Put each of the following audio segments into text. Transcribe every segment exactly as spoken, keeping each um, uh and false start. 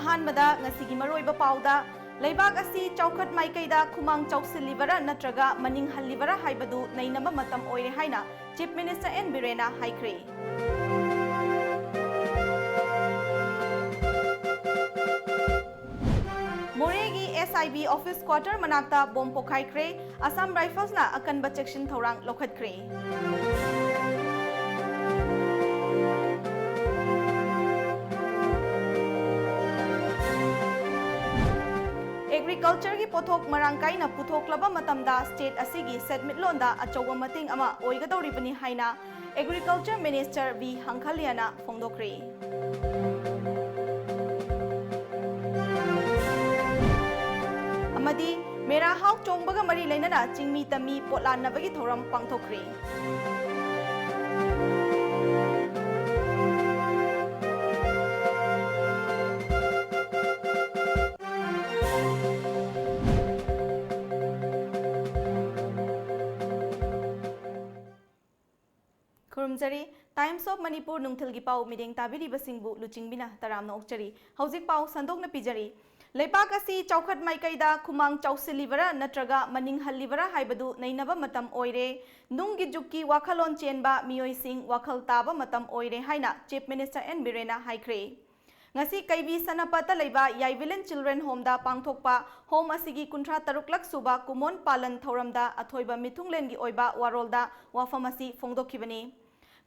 ꯑꯍꯥꯟꯕꯗ ꯉꯁꯤꯒꯤ ꯃꯔꯨꯑꯣꯏꯕ ꯄꯥꯎꯗ, ꯂꯩꯕꯥꯛ ꯑꯁꯤ ꯆꯥꯎꯈꯠ ꯃꯥꯏꯀꯩꯗ ꯈꯨꯃꯥꯡ ꯆꯥꯎꯁꯤꯜꯂꯤꯕꯔꯥ ꯅꯠꯇ꯭ꯔꯒ ꯃꯅꯤꯡ ꯍꯜꯂꯤꯕꯔꯥ ꯍꯥꯏꯕꯗꯨ ꯅꯩꯅꯕ ꯃꯇꯝ ꯑꯣꯏꯔꯦ ꯍꯥꯏꯅ Chief Minister N ꯕꯤꯔꯦꯟꯅ ꯍꯥꯏꯈ꯭ꯔꯦ꯫ ꯃꯣꯔꯦꯒꯤ S I B office quarter ꯃꯅꯥꯛꯇ ꯕꯣꯝ ꯄꯣꯈꯥꯏꯈ꯭ꯔꯦ꯫ Assam Riflesꯅ ꯑꯀꯟꯕ ꯆꯦꯛꯁꯤꯟ ꯊꯧꯔꯥꯡ ꯂꯧꯈꯠꯈ꯭ꯔꯦ꯫ Agricultureꯒꯤ ꯄꯣꯠꯊꯣꯛ ꯃꯔꯥꯡ ꯀꯥꯏꯅ ꯄꯨꯊꯣꯛꯂꯕ ꯃꯇꯝꯗ state ꯑꯁꯤꯒꯤ ꯁꯦꯟꯃꯤꯠꯂꯣꯟꯗ ꯑꯆꯧꯕ ꯃꯇꯦꯡ ꯑꯃ ꯑꯣꯏꯒꯗꯧꯔꯤꯕꯅꯤ ꯍꯥꯏꯅ Agriculture Minister V ꯍꯪꯈꯂꯤꯌꯥꯅ ꯐꯣꯡꯗꯣꯛꯈ꯭ꯔꯦ꯫ ꯑꯃꯗꯤ ꯃꯦꯔꯥ ꯍꯥꯎ ꯆꯣꯡꯕꯒ ꯃꯔꯤ ꯂꯩꯅꯅ ꯆꯤꯡꯃꯤ ꯇꯝꯃꯤ ꯄꯣꯠꯂꯥꯟꯅꯕꯒꯤ ꯊꯧꯔꯝ ꯄꯥꯡꯊꯣꯛꯈ꯭ꯔꯦ꯫ ꯈꯨꯔꯨꯝꯖꯔꯤ꯫ Times of Manipur ꯅꯨꯡꯊꯤꯜꯒꯤ ꯄꯥꯎ ꯃꯤꯠꯌꯦꯡ ꯇꯥꯕꯤꯔꯤꯕꯁꯤꯡꯕꯨ ꯂꯨꯆꯤꯡꯕꯤꯅ ꯇꯔꯥꯝꯅ ꯑꯣꯛꯆꯔꯤ꯫ ꯍꯧꯖꯤꯛ ꯄꯥꯎ ꯁꯟꯗꯣꯛꯅ ꯄꯤꯖꯔꯤ꯫ ꯂꯩꯕꯥꯛ ꯑꯁꯤ ꯆꯥꯎꯈꯠ ꯃꯥꯏꯀꯩꯗ ꯈꯨꯃꯥꯡ ꯆꯥꯎꯁꯤꯜꯂꯤꯕꯔꯥ ꯅꯠꯇ꯭ꯔꯒ ꯃꯅꯤꯡ ꯍꯜꯂꯤꯕꯔꯥ ꯍꯥꯏꯕꯗꯨ ꯅꯩꯅꯕ ꯃꯇꯝ ꯑꯣꯏꯔꯦ꯫ ꯅꯨꯡꯒꯤ ꯖꯨꯒꯀꯤ ꯋꯥꯈꯜꯂꯣꯟ ꯆꯦꯟꯕ ꯃꯤꯑꯣꯏꯁꯤꯡ ꯋꯥꯈꯜ ꯇꯥꯕ ꯃꯇꯝ ꯑꯣꯏꯔꯦ ꯍꯥꯏꯅ Chief Minister N ꯕꯤꯔꯦꯟꯅ ꯍꯥꯏꯈ꯭ꯔꯦ꯫ ꯉꯁꯤ ꯀꯩꯕꯤ ꯁꯅꯥꯄꯥꯠꯇ ꯂꯩꯕ ꯌꯥꯏꯚꯤꯂꯤꯟ Children Homeꯗ ꯄꯥꯡꯊꯣꯛꯄ Home ꯑꯁꯤꯒꯤ ꯀꯨꯟꯊ꯭ꯔꯥ ꯇꯔꯨꯛꯂꯛ ꯁꯨꯕ ꯀꯨꯃꯣꯟ ꯄꯥꯂꯟ ꯊꯧꯔꯝꯗ ꯑꯊꯣꯏꯕ ꯃꯤꯊꯨꯡꯂꯦꯟꯒꯤ ꯑꯣꯏꯕ ꯋꯥꯔꯣꯜꯗ ꯋꯥꯐꯝ ꯑꯁꯤ ꯐꯣꯡꯗꯣꯛꯈꯤꯕꯅꯤ꯫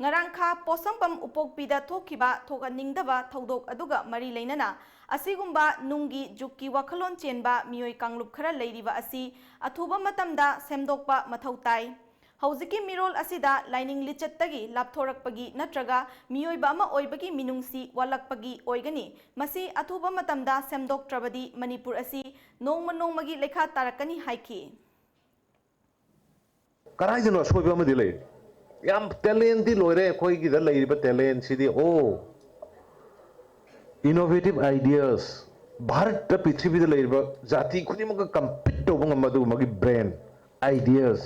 ꯉꯔꯥꯡꯈꯥ ꯄꯣꯠꯁꯝꯕꯝ ꯎꯄꯣꯛꯄꯤꯗ ꯊꯣꯛꯈꯤꯕ ꯊꯣꯛꯍꯟꯅꯤꯡꯗꯕ ꯊꯧꯗꯣꯛ ꯑꯗꯨꯒ ꯃꯔꯤ ꯂꯩꯅꯅ ꯑꯁꯤꯒꯨꯝꯕ ꯅꯨꯡꯒꯤ ꯖꯨꯒꯀꯤ ꯋꯥꯈꯜꯂꯣꯟ ꯆꯦꯟꯕ ꯃꯤꯑꯣꯏ ꯀꯥꯡꯂꯨꯞ ꯈꯔ ꯂꯩꯔꯤꯕ ꯑꯁꯤ ꯑꯊꯨꯕ ꯃꯇꯝꯗ ꯁꯦꯝꯗꯣꯛꯄ ꯃꯊꯧ ꯇꯥꯏ꯫ ꯍꯧꯖꯤꯛꯀꯤ ꯃꯤꯔꯣꯜ ꯑꯁꯤꯗ ꯂꯥꯏꯅꯤꯡ ꯂꯤꯆꯠꯇꯒꯤ ꯂꯥꯞꯊꯣꯔꯛꯄꯒꯤ ꯅꯠꯇ꯭ꯔꯒ ꯃꯤꯑꯣꯏꯕ ꯑꯃ ꯑꯣꯏꯕꯒꯤ ꯃꯤꯅꯨꯡꯁꯤ ꯋꯥꯠꯂꯛꯄꯒꯤ ꯑꯣꯏꯒꯅꯤ꯫ ꯃꯁꯤ ꯑꯊꯨꯕ ꯃꯇꯝꯗ ꯁꯦꯝꯗꯣꯛꯇ꯭ꯔꯕꯗꯤ ꯃꯅꯤꯄꯨꯔ ꯑꯁꯤ ꯅꯣꯡꯃ ꯅꯣꯡꯃꯒꯤ ꯂꯩꯈꯥ ꯇꯥꯔꯛꯀꯅꯤ ꯍꯥꯏꯈꯤ꯫ ꯀꯗꯥꯏꯗꯅꯣ ꯑꯁꯣꯏꯕ ꯑꯃꯗꯤ ꯂꯩꯔꯤ꯫ ꯌꯥꯝ talentꯇꯤ ꯂꯣꯏꯔꯦ ꯑꯩꯈꯣꯏꯒꯤꯗ ꯂꯩꯔꯤꯕ talentꯁꯤꯗꯤ꯫ ꯑꯣ, innovative ideas, ꯚꯥꯔꯠꯇ, ꯄ꯭ꯔꯤꯊꯤꯕꯤꯗ ꯂꯩꯔꯤꯕ ꯖꯥꯇꯤ ꯈꯨꯗꯤꯡꯃꯛꯀ compete ꯇꯧꯕ ꯉꯝꯕ ꯑꯗꯨꯒꯨꯝꯕꯒꯤ brain, ideas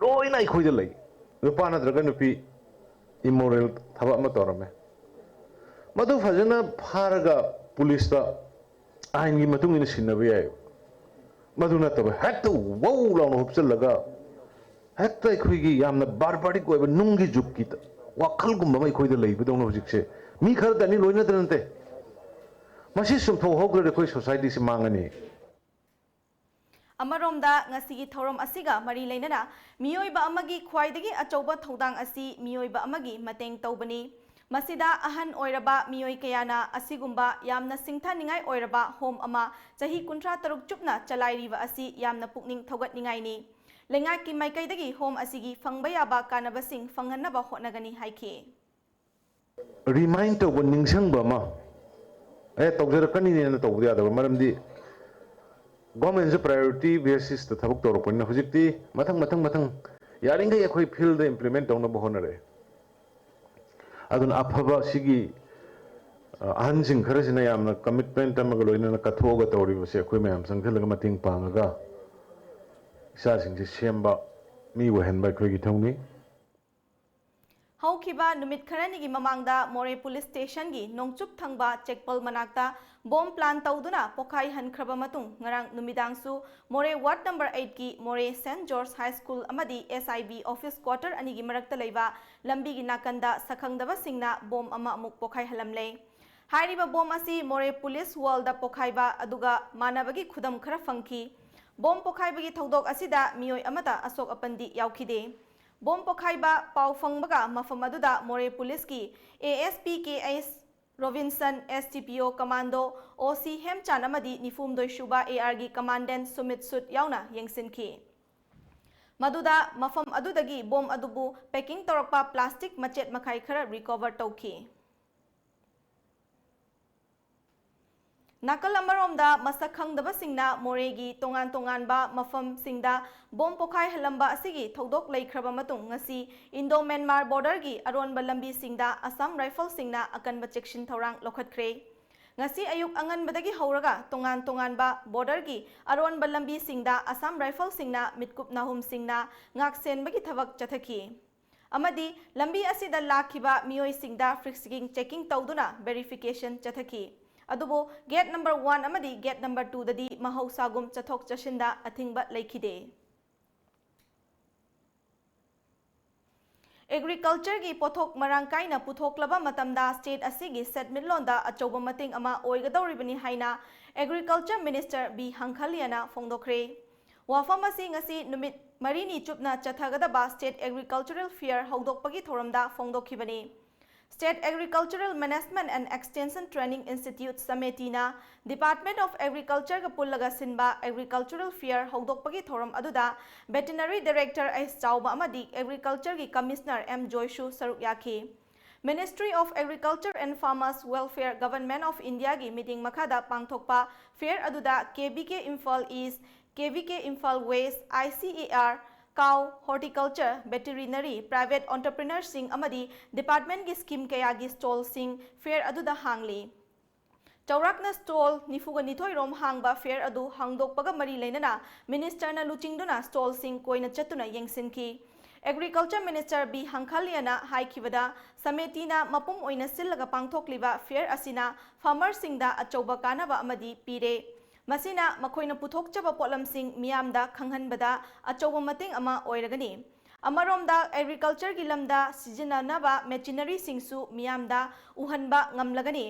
ꯂꯣꯏꯅ ꯑꯩꯈꯣꯏꯗ ꯂꯩ꯫ ꯅꯨꯄꯥ ꯅꯠꯇ꯭ꯔꯒ ꯅꯨꯄꯤ immoral ꯊꯕꯛ ꯑꯃ ꯇꯧꯔꯝꯃꯦ꯫ ꯃꯗꯨ ꯐꯖꯅ ꯐꯥꯔꯒ ꯄꯨꯂꯤꯁꯇ ꯑꯥꯏꯟꯒꯤ ꯃꯇꯨꯡ ꯏꯟꯅ ꯁꯤꯟꯅꯕ ꯌꯥꯏ꯫ ꯃꯗꯨ ꯅꯠꯇꯕ ꯍꯦꯛꯇ ꯋꯧ ꯂꯥꯎꯅ ꯍꯨꯞꯆꯜꯂꯒ ꯍꯦꯛꯇ ꯑꯩꯈꯣꯏꯒꯤ ꯌꯥꯝꯅ barbaric ꯑꯣꯏꯕ ꯅꯨꯡꯒꯤ ꯖꯨꯒꯀꯤ ꯋꯥꯈꯜꯒꯨꯝꯕ ꯑꯃ ꯑꯩꯈꯣꯏꯗ ꯂꯩꯕꯗꯧꯅ ꯍꯧꯖꯤꯛꯁꯦ ꯃꯤ ꯈꯔꯗꯅꯤ, ꯂꯣꯏꯅꯗ ꯅꯠꯇꯦ꯫ ꯃꯁꯤ ꯆꯨꯝꯊꯣꯛꯍꯧꯗ꯭ꯔꯗꯤ ꯑꯩꯈꯣꯏ societyꯁꯤ ꯃꯥꯡꯉꯅꯤ꯫ ꯑꯃꯔꯣꯝꯗ, ꯉꯁꯤꯒꯤ ꯊꯧꯔꯝ ꯑꯁꯤꯒ ꯃꯔꯤ ꯂꯩꯅꯅ ꯃꯤꯑꯣꯏꯕ ꯑꯃꯒꯤ ꯈ꯭ꯋꯥꯏꯗꯒꯤ ꯑꯆꯧꯕ ꯊꯧꯗꯥꯡ ꯑꯁꯤ ꯃꯤꯑꯣꯏꯕ ꯑꯃꯒꯤ ꯃꯇꯦꯡ ꯇꯧꯕꯅꯤ꯫ ꯃꯁꯤꯗ ꯑꯍꯟ ꯑꯣꯏꯔꯕ ꯃꯤꯑꯣꯏ ꯀꯌꯥꯅ ꯑꯁꯤꯒꯨꯝꯕ ꯌꯥꯝꯅ ꯁꯤꯡꯊꯥꯅꯤꯡꯉꯥꯏ ꯑꯣꯏꯔꯕ ꯍꯣꯝ ꯑꯃ ꯆꯍꯤ ꯀꯨꯟꯊ꯭ꯔꯥ ꯇꯔꯨꯛ ꯆꯨꯞꯅ ꯆꯂꯥꯏꯔꯤꯕ ꯑꯁꯤ ꯌꯥꯝꯅ ꯄꯨꯛꯅꯤꯡ ꯊꯧꯒꯠꯅꯤꯡꯉꯥꯏꯅꯤ꯫ ꯂꯩꯉꯥꯛꯀꯤ ꯃꯥꯏꯀꯩꯗꯒꯤ ꯍꯣꯝ ꯑꯁꯤꯒꯤ ꯐꯪꯕ ꯌꯥꯕ ꯀꯥꯟꯅꯕꯁꯤꯡ ꯐꯪꯍꯟꯅꯕ ꯍꯣꯠꯅꯒꯅꯤ ꯍꯥꯏꯈꯤ꯫ Remind ꯇꯧꯕ, ꯅꯤꯡꯁꯤꯡꯕ ꯑꯃ, ꯑꯦ, ꯇꯧꯖꯔꯛꯀꯅꯤꯅꯦꯅ ꯇꯧꯕꯗꯤ ꯌꯥꯗꯕ, ꯃꯔꯝꯗꯤ governmentꯁꯨ priority basisꯇ ꯊꯕꯛ ꯇꯧꯔꯛꯄꯅꯤꯅ ꯍꯧꯖꯤꯛꯇꯤ ꯃꯊꯪ ꯃꯊꯪ ꯃꯊꯪ ꯌꯥꯔꯤꯈꯩ ꯑꯩꯈꯣꯏ fieldꯇ implement ꯇꯧꯅꯕ ꯍꯣꯠꯅꯔꯛꯑꯦ꯫ ꯑꯗꯨꯅ ꯑꯐꯕ ꯁꯤꯒꯤ, ꯑ, ꯑꯍꯟꯁꯤꯡ ꯈꯔꯁꯤꯅ ꯌꯥꯝꯅ commitment ꯑꯃꯒ ꯂꯣꯏꯅꯅ ꯀꯠꯊꯣꯛꯑꯒ ꯇꯧꯔꯤꯕꯁꯦ ꯑꯩꯈꯣꯏ ꯃꯌꯥꯝ ꯆꯪꯁꯤꯜꯂꯒ ꯃꯇꯦꯡ ꯄꯥꯡꯉꯒ ꯏꯆꯥꯁꯤꯡꯁꯦ ꯁꯦꯝꯕ, ꯃꯤ ꯑꯣꯏꯍꯟꯕ ꯑꯩꯈꯣꯏꯒꯤ ꯏꯊꯧꯅꯤ꯫ ꯍꯧꯈꯤꯕ ꯅꯨꯃꯤꯠ ꯈꯔꯅꯤꯒꯤ ꯃꯃꯥꯡꯗ ꯃꯣꯔꯦ ꯄꯨꯂꯤꯁ ꯁ꯭ꯇꯦꯁꯟꯒꯤ ꯅꯣꯡꯆꯨꯞ ꯊꯪꯕ ꯆꯦꯛꯄꯜ ꯃꯅꯥꯛꯇ ꯕꯣꯝ plan ꯇꯧꯗꯨꯅ ꯄꯣꯈꯥꯏꯍꯟꯈ꯭ꯔꯕ ꯃꯇꯨꯡ, ꯉꯔꯥꯡ ꯅꯨꯃꯤꯗꯥꯡꯁꯨ ꯃꯣꯔꯦ ward number eightꯀꯤ ꯃꯣꯔꯦ Saint George High School ꯑꯃꯗꯤ S I B office quarter ꯑꯅꯤꯒꯤ ꯃꯔꯛꯇ ꯂꯩꯕ ꯂꯝꯕꯤꯒꯤ ꯅꯥꯀꯟꯗ ꯁꯛꯈꯪꯗꯕꯁꯤꯡꯅ ꯕꯣꯝ ꯑꯃ ꯑꯃꯨꯛ ꯄꯣꯈꯥꯏꯍꯜꯂꯝꯂꯦ꯫ ꯍꯥꯏꯔꯤꯕ ꯕꯣꯝ ꯑꯁꯤ ꯃꯣꯔꯦ ꯄꯨꯂꯤꯁ wallꯗ ꯄꯣꯈꯥꯏꯕ ꯑꯗꯨꯒ ꯃꯥꯟꯅꯕꯒꯤ ꯈꯨꯗꯝ ꯈꯔ ꯐꯪꯈꯤ꯫ ꯕꯣꯝ ꯄꯣꯈꯥꯏꯕꯒꯤ ꯊꯧꯗꯣꯛ ꯑꯁꯤꯗ ꯃꯤꯑꯣꯏ ꯑꯃꯠꯇ ꯑꯁꯣꯛ ꯑꯄꯟꯗꯤ ꯌꯥꯎꯈꯤꯗꯦ꯫ ꯕꯣꯝ ꯄꯣꯈꯥꯏꯕ ꯄꯥꯎ ꯐꯪꯕꯒ ꯃꯐꯝ ꯑꯗꯨꯗ ꯃꯣꯔꯦ ꯄꯨꯂꯤꯁꯀꯤ A S P K S Robinson, S D P O Commando, O C ꯍꯦꯝꯆꯥꯟ ꯑꯃꯗꯤ ꯅꯤꯐꯨꯍꯨꯝꯗꯣꯏ ꯁꯨꯕ A Rꯒꯤ Commandant ꯁꯨꯃꯤꯠ ꯁꯨꯠ ꯌꯥꯎꯅ ꯌꯦꯡꯁꯤꯟꯈꯤ꯫ ꯃꯗꯨꯗ ꯃꯐꯝ ꯑꯗꯨꯗꯒꯤ ꯕꯣꯝ ꯑꯗꯨꯕꯨ packing ꯇꯧꯔꯛꯄ plastic ꯃꯆꯦꯠ ꯃꯈꯥꯏ ꯈꯔ recover ꯇꯧꯈꯤ꯫ ꯅꯥꯀꯜ ꯑꯃꯔꯣꯝꯗ, ꯃꯁꯛ ꯈꯪꯗꯕꯁꯤꯡꯅ ꯃꯣꯔꯦꯒꯤ ꯇꯣꯉꯥꯟ ꯇꯣꯉꯥꯟꯕ ꯃꯐꯝꯁꯤꯡꯗ ꯕꯣꯝ ꯄꯣꯈꯥꯏꯍꯜꯂꯝꯕ ꯑꯁꯤꯒꯤ ꯊꯧꯗꯣꯛ ꯂꯩꯈ꯭ꯔꯕ ꯃꯇꯨꯡ, ꯉꯁꯤ Indo Myanmar borderꯒꯤ ꯑꯔꯣꯟꯕ ꯂꯝꯕꯤꯁꯤꯡꯗ Assam Riflesꯁꯤꯡꯅ ꯑꯀꯟꯕ ꯆꯦꯛꯁꯤꯟ ꯊꯧꯔꯥꯡ ꯂꯧꯈꯠꯈ꯭ꯔꯦ꯫ ꯉꯁꯤ ꯑꯌꯨꯛ ꯑꯉꯟꯕꯗꯒꯤ ꯍꯧꯔꯒ ꯇꯣꯉꯥꯟ ꯇꯣꯉꯥꯟꯕ borderꯒꯤ ꯑꯔꯣꯟꯕ ꯂꯝꯕꯤꯁꯤꯡꯗ Assam Riflesꯁꯤꯡꯅ ꯃꯤꯠꯀꯨꯞ ꯅꯥꯍꯨꯝꯁꯤꯡꯅ ꯉꯥꯛꯁꯦꯟꯕꯒꯤ ꯊꯕꯛ ꯆꯠꯊꯈꯤ꯫ ꯑꯃꯗꯤ ꯂꯝꯕꯤ ꯑꯁꯤꯗ ꯂꯥꯛꯈꯤꯕ ꯃꯤꯑꯣꯏꯁꯤꯡꯗ frisking checking ꯇꯧꯗꯨꯅ verification ꯆꯠꯊꯈꯤ꯫ ꯑꯗꯨꯕꯨ gate number one ꯑꯃꯗꯤ gate number twoꯗꯗꯤ ꯃꯍꯧꯁꯥꯒꯨꯝ ꯆꯠꯊꯣꯛ ꯆꯠꯁꯤꯟꯗ ꯑꯊꯤꯡꯕ ꯂꯩꯈꯤꯗꯦ꯫ Agricultureꯒꯤ ꯄꯣꯠꯊꯣꯛ ꯃꯔꯥꯡ ꯀꯥꯏꯅ ꯄꯨꯊꯣꯛꯂꯕ ꯃꯇꯝꯗ state ꯑꯁꯤꯒꯤ ꯁꯦꯟꯃꯤꯠꯂꯣꯟꯗ ꯑꯆꯧꯕ ꯃꯇꯦꯡ ꯑꯃ ꯑꯣꯏꯒꯗꯧꯔꯤꯕꯅꯤ ꯍꯥꯏꯅ Agriculture Minister B ꯍꯪꯈꯜꯌꯥꯅ ꯐꯣꯡꯗꯣꯛꯈ꯭ꯔꯦ꯫ ꯋꯥꯐꯝ ꯑꯁꯤ ꯉꯁꯤ ꯅꯨꯃꯤꯠ ꯃꯔꯤꯅꯤ ꯆꯨꯞꯅ ꯆꯠꯊꯒꯗꯕ State Agricultural Fair ꯍꯧꯗꯣꯛꯄꯒꯤ ꯊꯧꯔꯝꯗ ꯐꯣꯡꯗꯣꯛꯈꯤꯕꯅꯤ꯫ State Agricultural Management and Extension Training Institute, ꯁꯃꯦꯇꯤꯅ Department of Agricultureꯒ ꯄꯨꯜꯂꯒ ꯁꯤꯟꯕ Agricultural Fair ꯍꯧꯗꯣꯛꯄꯒꯤ ꯊꯧꯔꯝ ꯑꯗꯨꯗ Veterinary Director ꯑꯩꯆ ꯆꯥꯎꯕ ꯑꯃꯗꯤ Agricultureꯒꯤ Commissioner ꯑꯦꯝ ꯖꯣꯏꯁꯨ ꯁꯔꯨꯛ ꯌꯥꯈꯤ꯫ Ministry of Agriculture and Farmers Welfare, Government of Indiaꯒꯤ ꯃꯤꯠꯌꯦꯡ ꯃꯈꯥꯗ ꯄꯥꯡꯊꯣꯛꯄ fair ꯑꯗꯨꯗ K V K Imphal East, K V K Imphal West, I C A R, Cow, Horticulture, Veterinary, private entrepreneurꯁꯤꯡ ꯑꯃꯗꯤ departmentꯀꯤ scheme ꯀꯌꯥꯒꯤ stallꯁꯤꯡ fair ꯑꯗꯨꯗ ꯍꯥꯡꯂꯤ꯫ ꯆꯥꯎꯔꯥꯛꯅ stall ꯅꯤꯐꯨꯒ ꯅꯤꯊꯣꯏ ꯔꯣꯝ ꯍꯥꯡꯕ fair ꯑꯗꯨ ꯍꯥꯡꯗꯣꯛꯄꯒ ꯃꯔꯤ ꯂꯩꯅꯅ ministerꯅ ꯂꯨꯆꯤꯡꯗꯨꯅ stallꯁꯤꯡ ꯀꯣꯏꯅ ꯆꯠꯇꯨꯅ ꯌꯦꯡꯁꯤꯟꯈꯤ꯫ Agriculture Minister B ꯍꯪꯈꯜꯌꯥꯅ ꯍꯥꯏꯈꯤꯕꯗ, ꯁꯃꯦꯇꯤꯅ ꯃꯄꯨꯝ ꯑꯣꯏꯅ ꯁꯤꯜꯂꯒ ꯄꯥꯡꯊꯣꯛꯂꯤꯕ fair ꯑꯁꯤꯅ farmerꯁꯤꯡꯗ ꯑꯆꯧꯕ ꯀꯥꯟꯅꯕ ꯑꯃꯗꯤ ꯄꯤꯔꯦ꯫ ꯃꯁꯤꯅ ꯃꯈꯣꯏꯅ ꯄꯨꯊꯣꯛꯆꯕ ꯄꯣꯠꯂꯝꯁꯤꯡ ꯃꯤꯌꯥꯝꯗ ꯈꯪꯍꯟꯕꯗ ꯑꯆꯧꯕ ꯃꯇꯦꯡ ꯑꯃ ꯑꯣꯏꯔꯒꯅꯤ꯫ ꯑꯃꯔꯣꯝꯗ, agricultureꯒꯤ ꯂꯝꯗ ꯁꯤꯖꯤꯟꯅꯅꯕ machineryꯁꯤꯡꯁꯨ ꯃꯤꯌꯥꯝꯗ ꯎꯍꯟꯕ ꯉꯝꯂꯒꯅꯤ꯫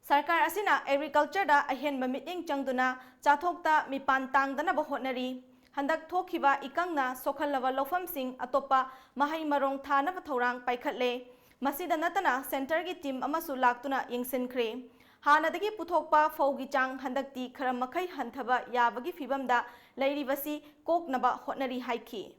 ꯁꯔꯀꯥꯔ ꯑꯁꯤꯅ agricultureꯗ ꯑꯍꯦꯟꯕ ꯃꯤꯠꯌꯦꯡ ꯆꯪꯗꯨꯅ ꯆꯥꯊꯣꯛꯇ ꯃꯤꯄꯥꯟ ꯇꯥꯡꯗꯅꯕ ꯍꯣꯠꯅꯔꯤ꯫ ꯍꯟꯗꯛ ꯊꯣꯛꯈꯤꯕ ꯏꯀꯪꯅ ꯁꯣꯛꯍꯜꯂꯕ ꯂꯧꯐꯝꯁꯤꯡ ꯑꯇꯣꯞꯄ ꯃꯍꯩ ꯃꯔꯣꯡ ꯊꯥꯅꯕ ꯊꯧꯔꯥꯡ ꯄꯥꯏꯈꯠꯂꯦ꯫ ꯃꯁꯤꯗ ꯅꯠꯇꯅ centreꯒꯤ team ꯑꯃꯁꯨ ꯂꯥꯛꯇꯨꯅ ꯌꯦꯡꯁꯤꯟꯈ꯭ꯔꯦ꯫ ꯍꯥꯟꯅꯗꯒꯤ ꯄꯨꯊꯣꯛꯄ ꯐꯧꯒꯤ ꯆꯥꯡ ꯍꯟꯗꯛꯇꯤ ꯈꯔ ꯃꯈꯩ ꯍꯟꯊꯕ ꯌꯥꯕꯒꯤ ꯐꯤꯕꯝꯗ ꯂꯩꯔꯤꯕꯁꯤ ꯀꯣꯛꯅꯕ ꯍꯣꯠꯅꯔꯤ ꯍꯥꯏꯈꯤ꯫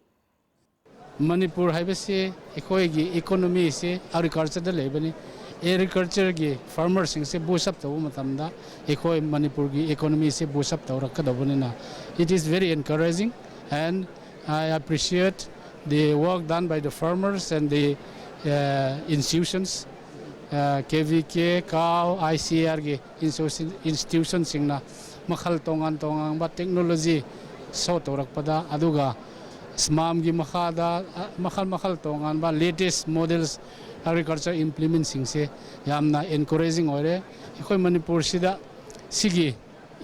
ꯃꯅꯤꯄꯨꯔ ꯍꯥꯏꯕꯁꯤ ꯑꯩꯈꯣꯏꯒꯤ economyꯁꯤ agricultureꯗ ꯂꯩꯕꯅꯤ꯫ Agricultureꯒꯤ farmerꯁꯤꯡꯁꯦ boost up ꯇꯧꯕ ꯃꯇꯝꯗ ꯑꯩꯈꯣꯏ ꯃꯅꯤꯄꯨꯔꯒꯤ economyꯁꯤ boost up ꯇꯧꯔꯛꯀꯗꯧꯕꯅꯤꯅ, it is very encouraging and I appreciate the work done by the farmers and the uh, institutions, uh, K V K, Cow, I C A Rꯒꯤ institution- institutionꯁꯤꯡꯅ ꯃꯈꯜ ꯇꯣꯉꯥꯟ ꯇꯣꯉꯥꯟꯕ technology show ꯇꯧꯔꯛꯄꯗ, ꯑꯗꯨꯒ SMAMꯒꯤ ꯃꯈꯥꯗ ꯑ, ꯃꯈꯜ ꯃꯈꯜ ꯇꯣꯉꯥꯟꯕ latest models ꯑꯦꯒ꯭ꯔꯤꯀꯜꯆꯔ ꯏꯝꯄ꯭ꯂꯤꯃꯦꯟꯁꯤꯡꯁꯦ ꯌꯥꯝꯅ ꯑꯦꯟꯀꯔꯦꯖꯤꯡ ꯑꯣꯏꯔꯦ꯫ ꯑꯩꯈꯣꯏ ꯃꯅꯤꯄꯨꯔꯁꯤꯗ ꯁꯤꯒꯤ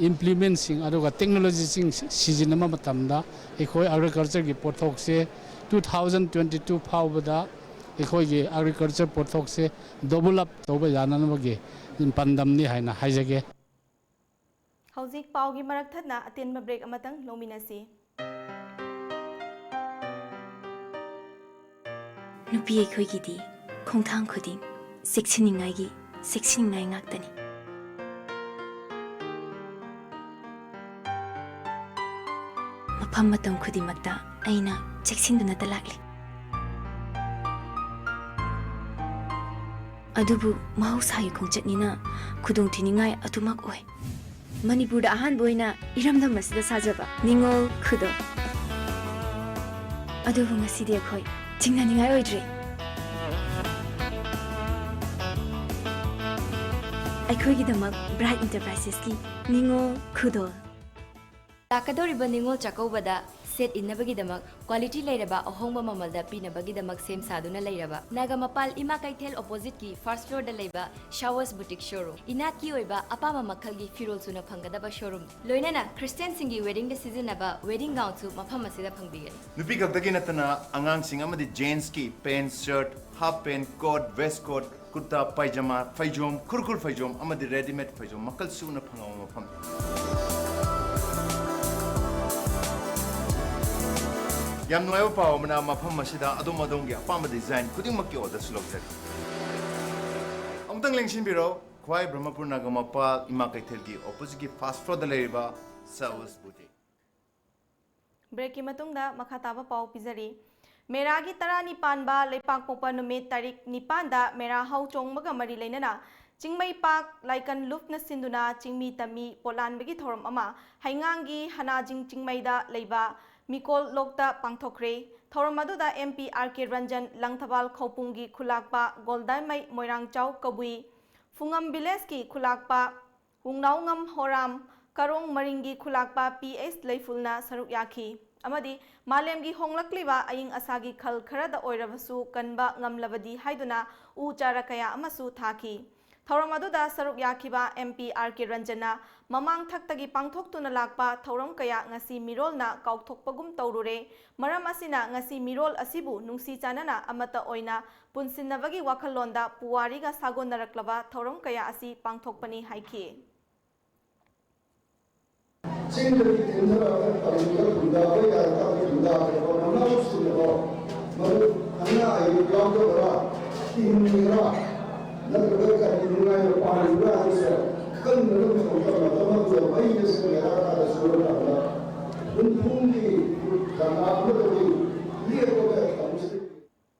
ꯏꯝꯄ꯭ꯂꯤꯃꯦꯟꯁꯤꯡ ꯑꯗꯨꯒ ꯇꯦꯛꯅꯣꯂꯣꯖꯤꯁꯤꯡ ꯁꯤꯖꯤꯟꯅꯕ ꯃꯇꯝꯗ ꯑꯩꯈꯣꯏ ꯑꯦꯒ꯭ꯔꯤꯀꯜꯆꯔꯒꯤ ꯄꯣꯠꯊꯣꯛꯁꯦ two thousand twenty two ꯐꯥꯎꯕꯗ ꯑꯩꯈꯣꯏꯒꯤ ꯑꯦꯒ꯭ꯔꯤꯀꯜꯆꯔ ꯄꯣꯠꯊꯣꯛꯁꯦ ꯗꯕꯜ ꯑꯞ ꯇꯧꯕ ꯌꯥꯅꯅꯕꯒꯤ ꯄꯥꯟꯗꯝꯅꯤ ꯍꯥꯏꯅ ꯍꯥꯏꯖꯒꯦ꯫ ꯍꯧꯖꯤꯛ ꯄꯥꯎꯒꯤ ꯃꯔꯛ ꯊꯠꯅ ꯑꯇꯦꯟꯕ ꯕ꯭ꯔꯦꯛ ꯑꯃꯇꯪ ꯂꯧꯃꯤꯟꯅꯁꯤ꯫ ꯅꯨꯄꯤ ꯑꯩꯈꯣꯏꯒꯤꯗꯤ ꯈꯣꯡꯊꯥꯡ ꯈꯨꯗꯤꯡ ꯆꯦꯛꯁꯤꯟꯅꯤꯡꯉꯥꯏꯒꯤ ꯆꯦꯛꯁꯤꯟꯅꯤꯡꯉꯥꯏ ꯉꯥꯛꯇꯅꯤ꯫ ꯃꯐꯝ ꯃꯇꯝ ꯈꯨꯗꯤꯡꯃꯛꯇ ꯑꯩꯅ ꯆꯦꯛꯁꯤꯟꯗꯨꯅꯇ ꯂꯥꯛꯂꯤ꯫ ꯑꯗꯨꯕꯨ ꯃꯍꯧꯁꯥꯒꯤ ꯈꯣꯡꯆꯠꯅꯤꯅ ꯈꯨꯗꯣꯡꯊꯤꯅꯤꯡꯉꯥꯏ ꯑꯗꯨꯃꯛ ꯑꯣꯏ꯫ ꯃꯅꯤꯄꯨꯔꯗ ꯑꯍꯥꯟꯕ ꯑꯣꯏꯅ ꯏꯔꯝꯗꯝ ꯑꯁꯤꯗ ꯁꯥꯖꯕ ꯅꯤꯉꯣꯜ ꯈꯨꯗꯣꯜ꯫ ꯑꯗꯨꯕꯨ ꯉꯁꯤꯗꯤ ꯑꯩꯈꯣꯏ ꯆꯤꯡꯅꯅꯤꯡꯉꯥꯏ ꯑꯣꯏꯗ꯭ꯔꯦ꯫ ꯑꯩꯈꯣꯏꯒꯤꯗꯃꯛ ꯕ꯭ꯔꯥꯏꯠ ꯏꯟꯇꯔꯄ꯭ꯔꯥꯏꯁꯦꯁꯀꯤ ꯅꯤꯉꯣꯜ ꯈꯨꯗꯣꯜ꯫ ꯂꯥꯛꯀꯗꯧꯔꯤꯕ ꯅꯤꯉꯣꯜ ꯆꯥꯛꯀꯧꯕꯗ ꯁꯦꯠ ꯏꯟꯅꯕꯒꯤꯗꯃꯛ ꯀ꯭ꯋꯥꯂꯤꯇꯤ ꯂꯩꯔꯕ ꯑꯍꯣꯡꯕ ꯃꯃꯜꯗ ꯄꯤꯅꯕꯒꯤꯗꯃꯛ ꯁꯦꯝ ꯁꯥꯗꯨꯅ ꯂꯩꯔꯕ ꯅꯥꯒꯥꯃꯄꯥꯜ ꯏꯃꯥ ꯀꯩꯊꯦꯜ ꯑꯣꯄꯣꯖꯤꯠꯀꯤ ꯐꯥꯔꯁ ꯐ꯭ꯂꯣꯔꯗ ꯂꯩꯕ ꯁꯥꯋꯁ ꯕꯨꯇꯤꯛ ꯁꯣꯔꯨꯝ꯫ ꯏꯅꯥꯠꯀꯤ ꯑꯣꯏꯕ ꯑꯄꯥꯝꯕ ꯃꯈꯜꯒꯤ ꯐꯤꯔꯣꯜ ꯁꯨꯅ ꯐꯪꯒꯗꯕ ꯁꯣꯔꯨꯝ, ꯂꯣꯏꯅꯅ ꯈ꯭ꯔꯤꯁꯇꯤꯌꯥꯟꯁꯤꯡꯒꯤ ꯋꯦꯗꯤꯡꯗ ꯁꯤꯖꯤꯟꯅꯕ ꯋꯦꯗꯤꯡ ꯒꯥꯎꯟꯁꯨ ꯃꯐꯝ ꯑꯁꯤꯗ ꯐꯪꯕꯤꯒꯅꯤ꯫ ꯅꯨꯄꯤ ꯈꯛꯇꯒꯤ ꯅꯠꯇꯅ ꯑꯉꯥꯡꯁꯤꯡ ꯑꯃꯗꯤ ꯖꯦꯟꯁꯀꯤ pant, shirt, half pant, coat, waist coat, kurta pyjama, ꯐꯩꯖꯣꯝ, ꯈꯨꯔꯈꯨꯜ ꯐꯩꯖꯣꯝ ꯑꯃꯗꯤ ꯔꯦꯗꯤꯃꯦꯗ ꯐꯩꯖꯣꯝ ꯃꯈꯜ ꯁꯨꯅ ꯐꯪꯕ ꯃꯐꯝ꯫ ꯌꯥꯝ ꯅꯨꯡꯉꯥꯏꯕ ꯄꯥꯎ ꯑꯃꯅ, ꯃꯐꯝ ꯑꯁꯤꯗ ꯑꯗꯣꯝ ꯑꯗꯣꯝꯒꯤ ꯑꯄꯥꯝꯕ ꯗꯤꯖꯥꯏꯟ ꯈꯨꯗꯤꯡꯃꯛꯀꯤ ꯑꯣꯔꯗꯔꯁꯨ ꯂꯧꯖꯔꯤ꯫ ꯑꯃꯨꯛꯇꯪ ꯂꯦꯡꯁꯤꯟꯕꯤꯔꯣ, ꯈ꯭ꯋꯥꯏ ꯕ꯭ꯔꯍꯃꯄꯨꯔ ꯅꯥꯒꯥꯃꯄꯥꯜ ꯏꯃꯥ ꯀꯩꯊꯦꯜꯒꯤ ꯑꯣꯄꯣꯖꯤꯠꯀꯤ ꯐꯥꯔꯁ ꯐ꯭ꯂꯣꯔꯗ ꯂꯩꯔꯤꯕ ꯁꯥꯋꯁ ꯕꯨꯇꯤꯛ꯫ ꯕ꯭ꯔꯦꯛꯀꯤ ꯃꯇꯨꯡꯗ ꯃꯈꯥ ꯇꯥꯕ ꯄꯥꯎ ꯄꯤꯖꯔꯤ꯫ ꯃꯦꯔꯥꯒꯤ ꯇꯔꯥꯅꯤꯄꯥꯟꯕ ꯂꯩꯄꯥꯛꯄꯣꯛꯄ ꯅꯨꯃꯤꯠ ꯇꯥꯔꯤꯛ ꯅꯤꯄꯥꯟꯗ ꯃꯦꯔꯥ ꯍꯧ ꯆꯣꯡꯕꯒ ꯃꯔꯤ ꯂꯩꯅꯅ ꯆꯤꯡꯃꯩ ꯄꯥꯛ ꯂꯥꯏꯀꯟ ꯂꯨꯞꯅ ꯁꯤꯟꯗꯨꯅ ꯆꯤꯡꯃꯤ ꯇꯝꯃꯤ ꯄꯣꯠꯂꯥꯟꯕꯒꯤ ꯊꯧꯔꯝ ꯑꯃ ꯍꯩꯉꯥꯡꯒꯤ ꯍꯅꯥꯖꯤꯡ ꯆꯤꯡꯃꯩꯗ ꯂꯩꯕ ꯃꯤꯀꯣꯜ ꯂꯣꯛꯇ ꯄꯥꯡꯊꯣꯛꯈ꯭ꯔꯦ꯫ ꯊꯧꯔꯝ ꯑꯗꯨꯗ ꯑꯦꯝ ꯄꯤ ꯑꯥꯔ ꯀꯦ ꯔꯟꯖꯟ, ꯂꯪꯊꯕꯥꯜ ꯈꯧꯄꯨꯝꯒꯤ ꯈꯨꯂꯥꯛꯄ ꯒꯣꯜꯗꯥꯏꯃꯩ ꯃꯣꯏꯔꯥꯡꯆꯥꯎ ꯀꯕꯨꯏ, ꯐꯨꯉꯝ ꯚꯤꯂꯦꯖꯀꯤ ꯈꯨꯂꯥꯛꯄ ꯋꯨꯡꯅꯥꯎꯉꯝ ꯍꯣꯔꯥꯝ, ꯀꯔꯣꯡ ꯃꯔꯤꯡꯒꯤ ꯈꯨꯂꯥꯛꯄ ꯄꯤ ꯑꯦꯁ ꯂꯩꯐꯨꯜꯅ ꯁꯔꯨꯛ ꯌꯥꯈꯤ꯫ ꯑꯃꯗꯤ ꯃꯥꯂꯦꯝꯒꯤ ꯍꯣꯡꯂꯛꯂꯤꯕ ꯑꯏꯪ ꯑꯁꯥꯒꯤ ꯈꯜ ꯈꯔꯗ ꯑꯣꯏꯔꯕꯁꯨ ꯀꯟꯕ ꯉꯝꯂꯕꯗꯤ ꯍꯥꯏꯗꯨꯅ ꯎ ꯆꯥꯔꯥ ꯀꯌꯥ ꯑꯃꯁꯨ ꯊꯥꯈꯤ꯫ ꯊꯧꯔꯝ ꯑꯗꯨꯗ ꯁꯔꯨꯛ ꯌꯥꯈꯤꯕ MP R K ꯔꯟꯖꯟꯅ ꯃꯃꯥꯡ ꯊꯛꯇꯒꯤ ꯄꯥꯡꯊꯣꯛꯇꯨꯅ ꯂꯥꯛꯄ ꯊꯧꯔꯝ ꯀꯌꯥ ꯉꯁꯤ ꯃꯤꯔꯣꯜꯅ ꯀꯥꯎꯊꯣꯛꯄꯒꯨꯝ ꯇꯧꯔꯨꯔꯦ꯫ ꯃꯔꯝ ꯑꯁꯤꯅ ꯉꯁꯤ ꯃꯤꯔꯣꯜ ꯑꯁꯤꯕꯨ ꯅꯨꯡꯁꯤ ꯆꯥꯟꯅꯅ ꯑꯃꯠꯇ ꯑꯣꯏꯅ ꯄꯨꯟꯁꯤꯟꯅꯕꯒꯤ ꯋꯥꯈꯜꯂꯣꯟꯗ ꯄꯨꯋꯥꯔꯤꯒ ꯁꯥꯒꯣꯟꯅꯔꯛꯂꯕ ꯊꯧꯔꯝ ꯀꯌꯥ ꯑꯁꯤ ꯄꯥꯡꯊꯣꯛꯄꯅꯤ ꯍꯥꯏꯈꯤ꯫ ꯆꯤꯡꯗꯒꯤ ꯊꯤꯟꯊꯔꯛꯑꯒ ꯇꯝꯗ ꯈꯨꯟꯗꯥꯕ ꯌꯥꯔꯀꯥꯟꯗ ꯈꯨꯟꯗꯥꯈ꯭ꯔꯕ ꯃꯅꯥꯎꯁꯤꯡꯅꯕ ꯃꯗꯨ ꯑꯅꯥ ꯑꯌꯦꯛ ꯌꯥꯎꯗꯕ꯭ꯔꯥ, ꯍꯤꯡꯂꯤꯕ꯭ꯔꯥ, ꯅꯠꯇ꯭ꯔꯒ ꯀꯔꯤ ꯅꯨꯡꯉꯥꯏꯅ ꯄꯥꯜꯂꯤꯕ꯭ꯔꯥ ꯍꯥꯏꯕꯁꯦ ꯈꯪꯗꯅ ꯃꯇꯝ ꯃꯇꯝ ꯑꯗꯨꯗ ꯃꯩ ꯑꯁꯤ ꯌꯥꯔꯀꯥꯟꯗ ꯁꯨꯔꯀꯥꯟꯗ ꯍꯨꯝꯐꯨꯒꯤ ꯀꯅꯥ ꯑꯃꯗꯒꯤ ꯂꯦꯞꯄꯒ ꯇꯝꯁꯤ꯫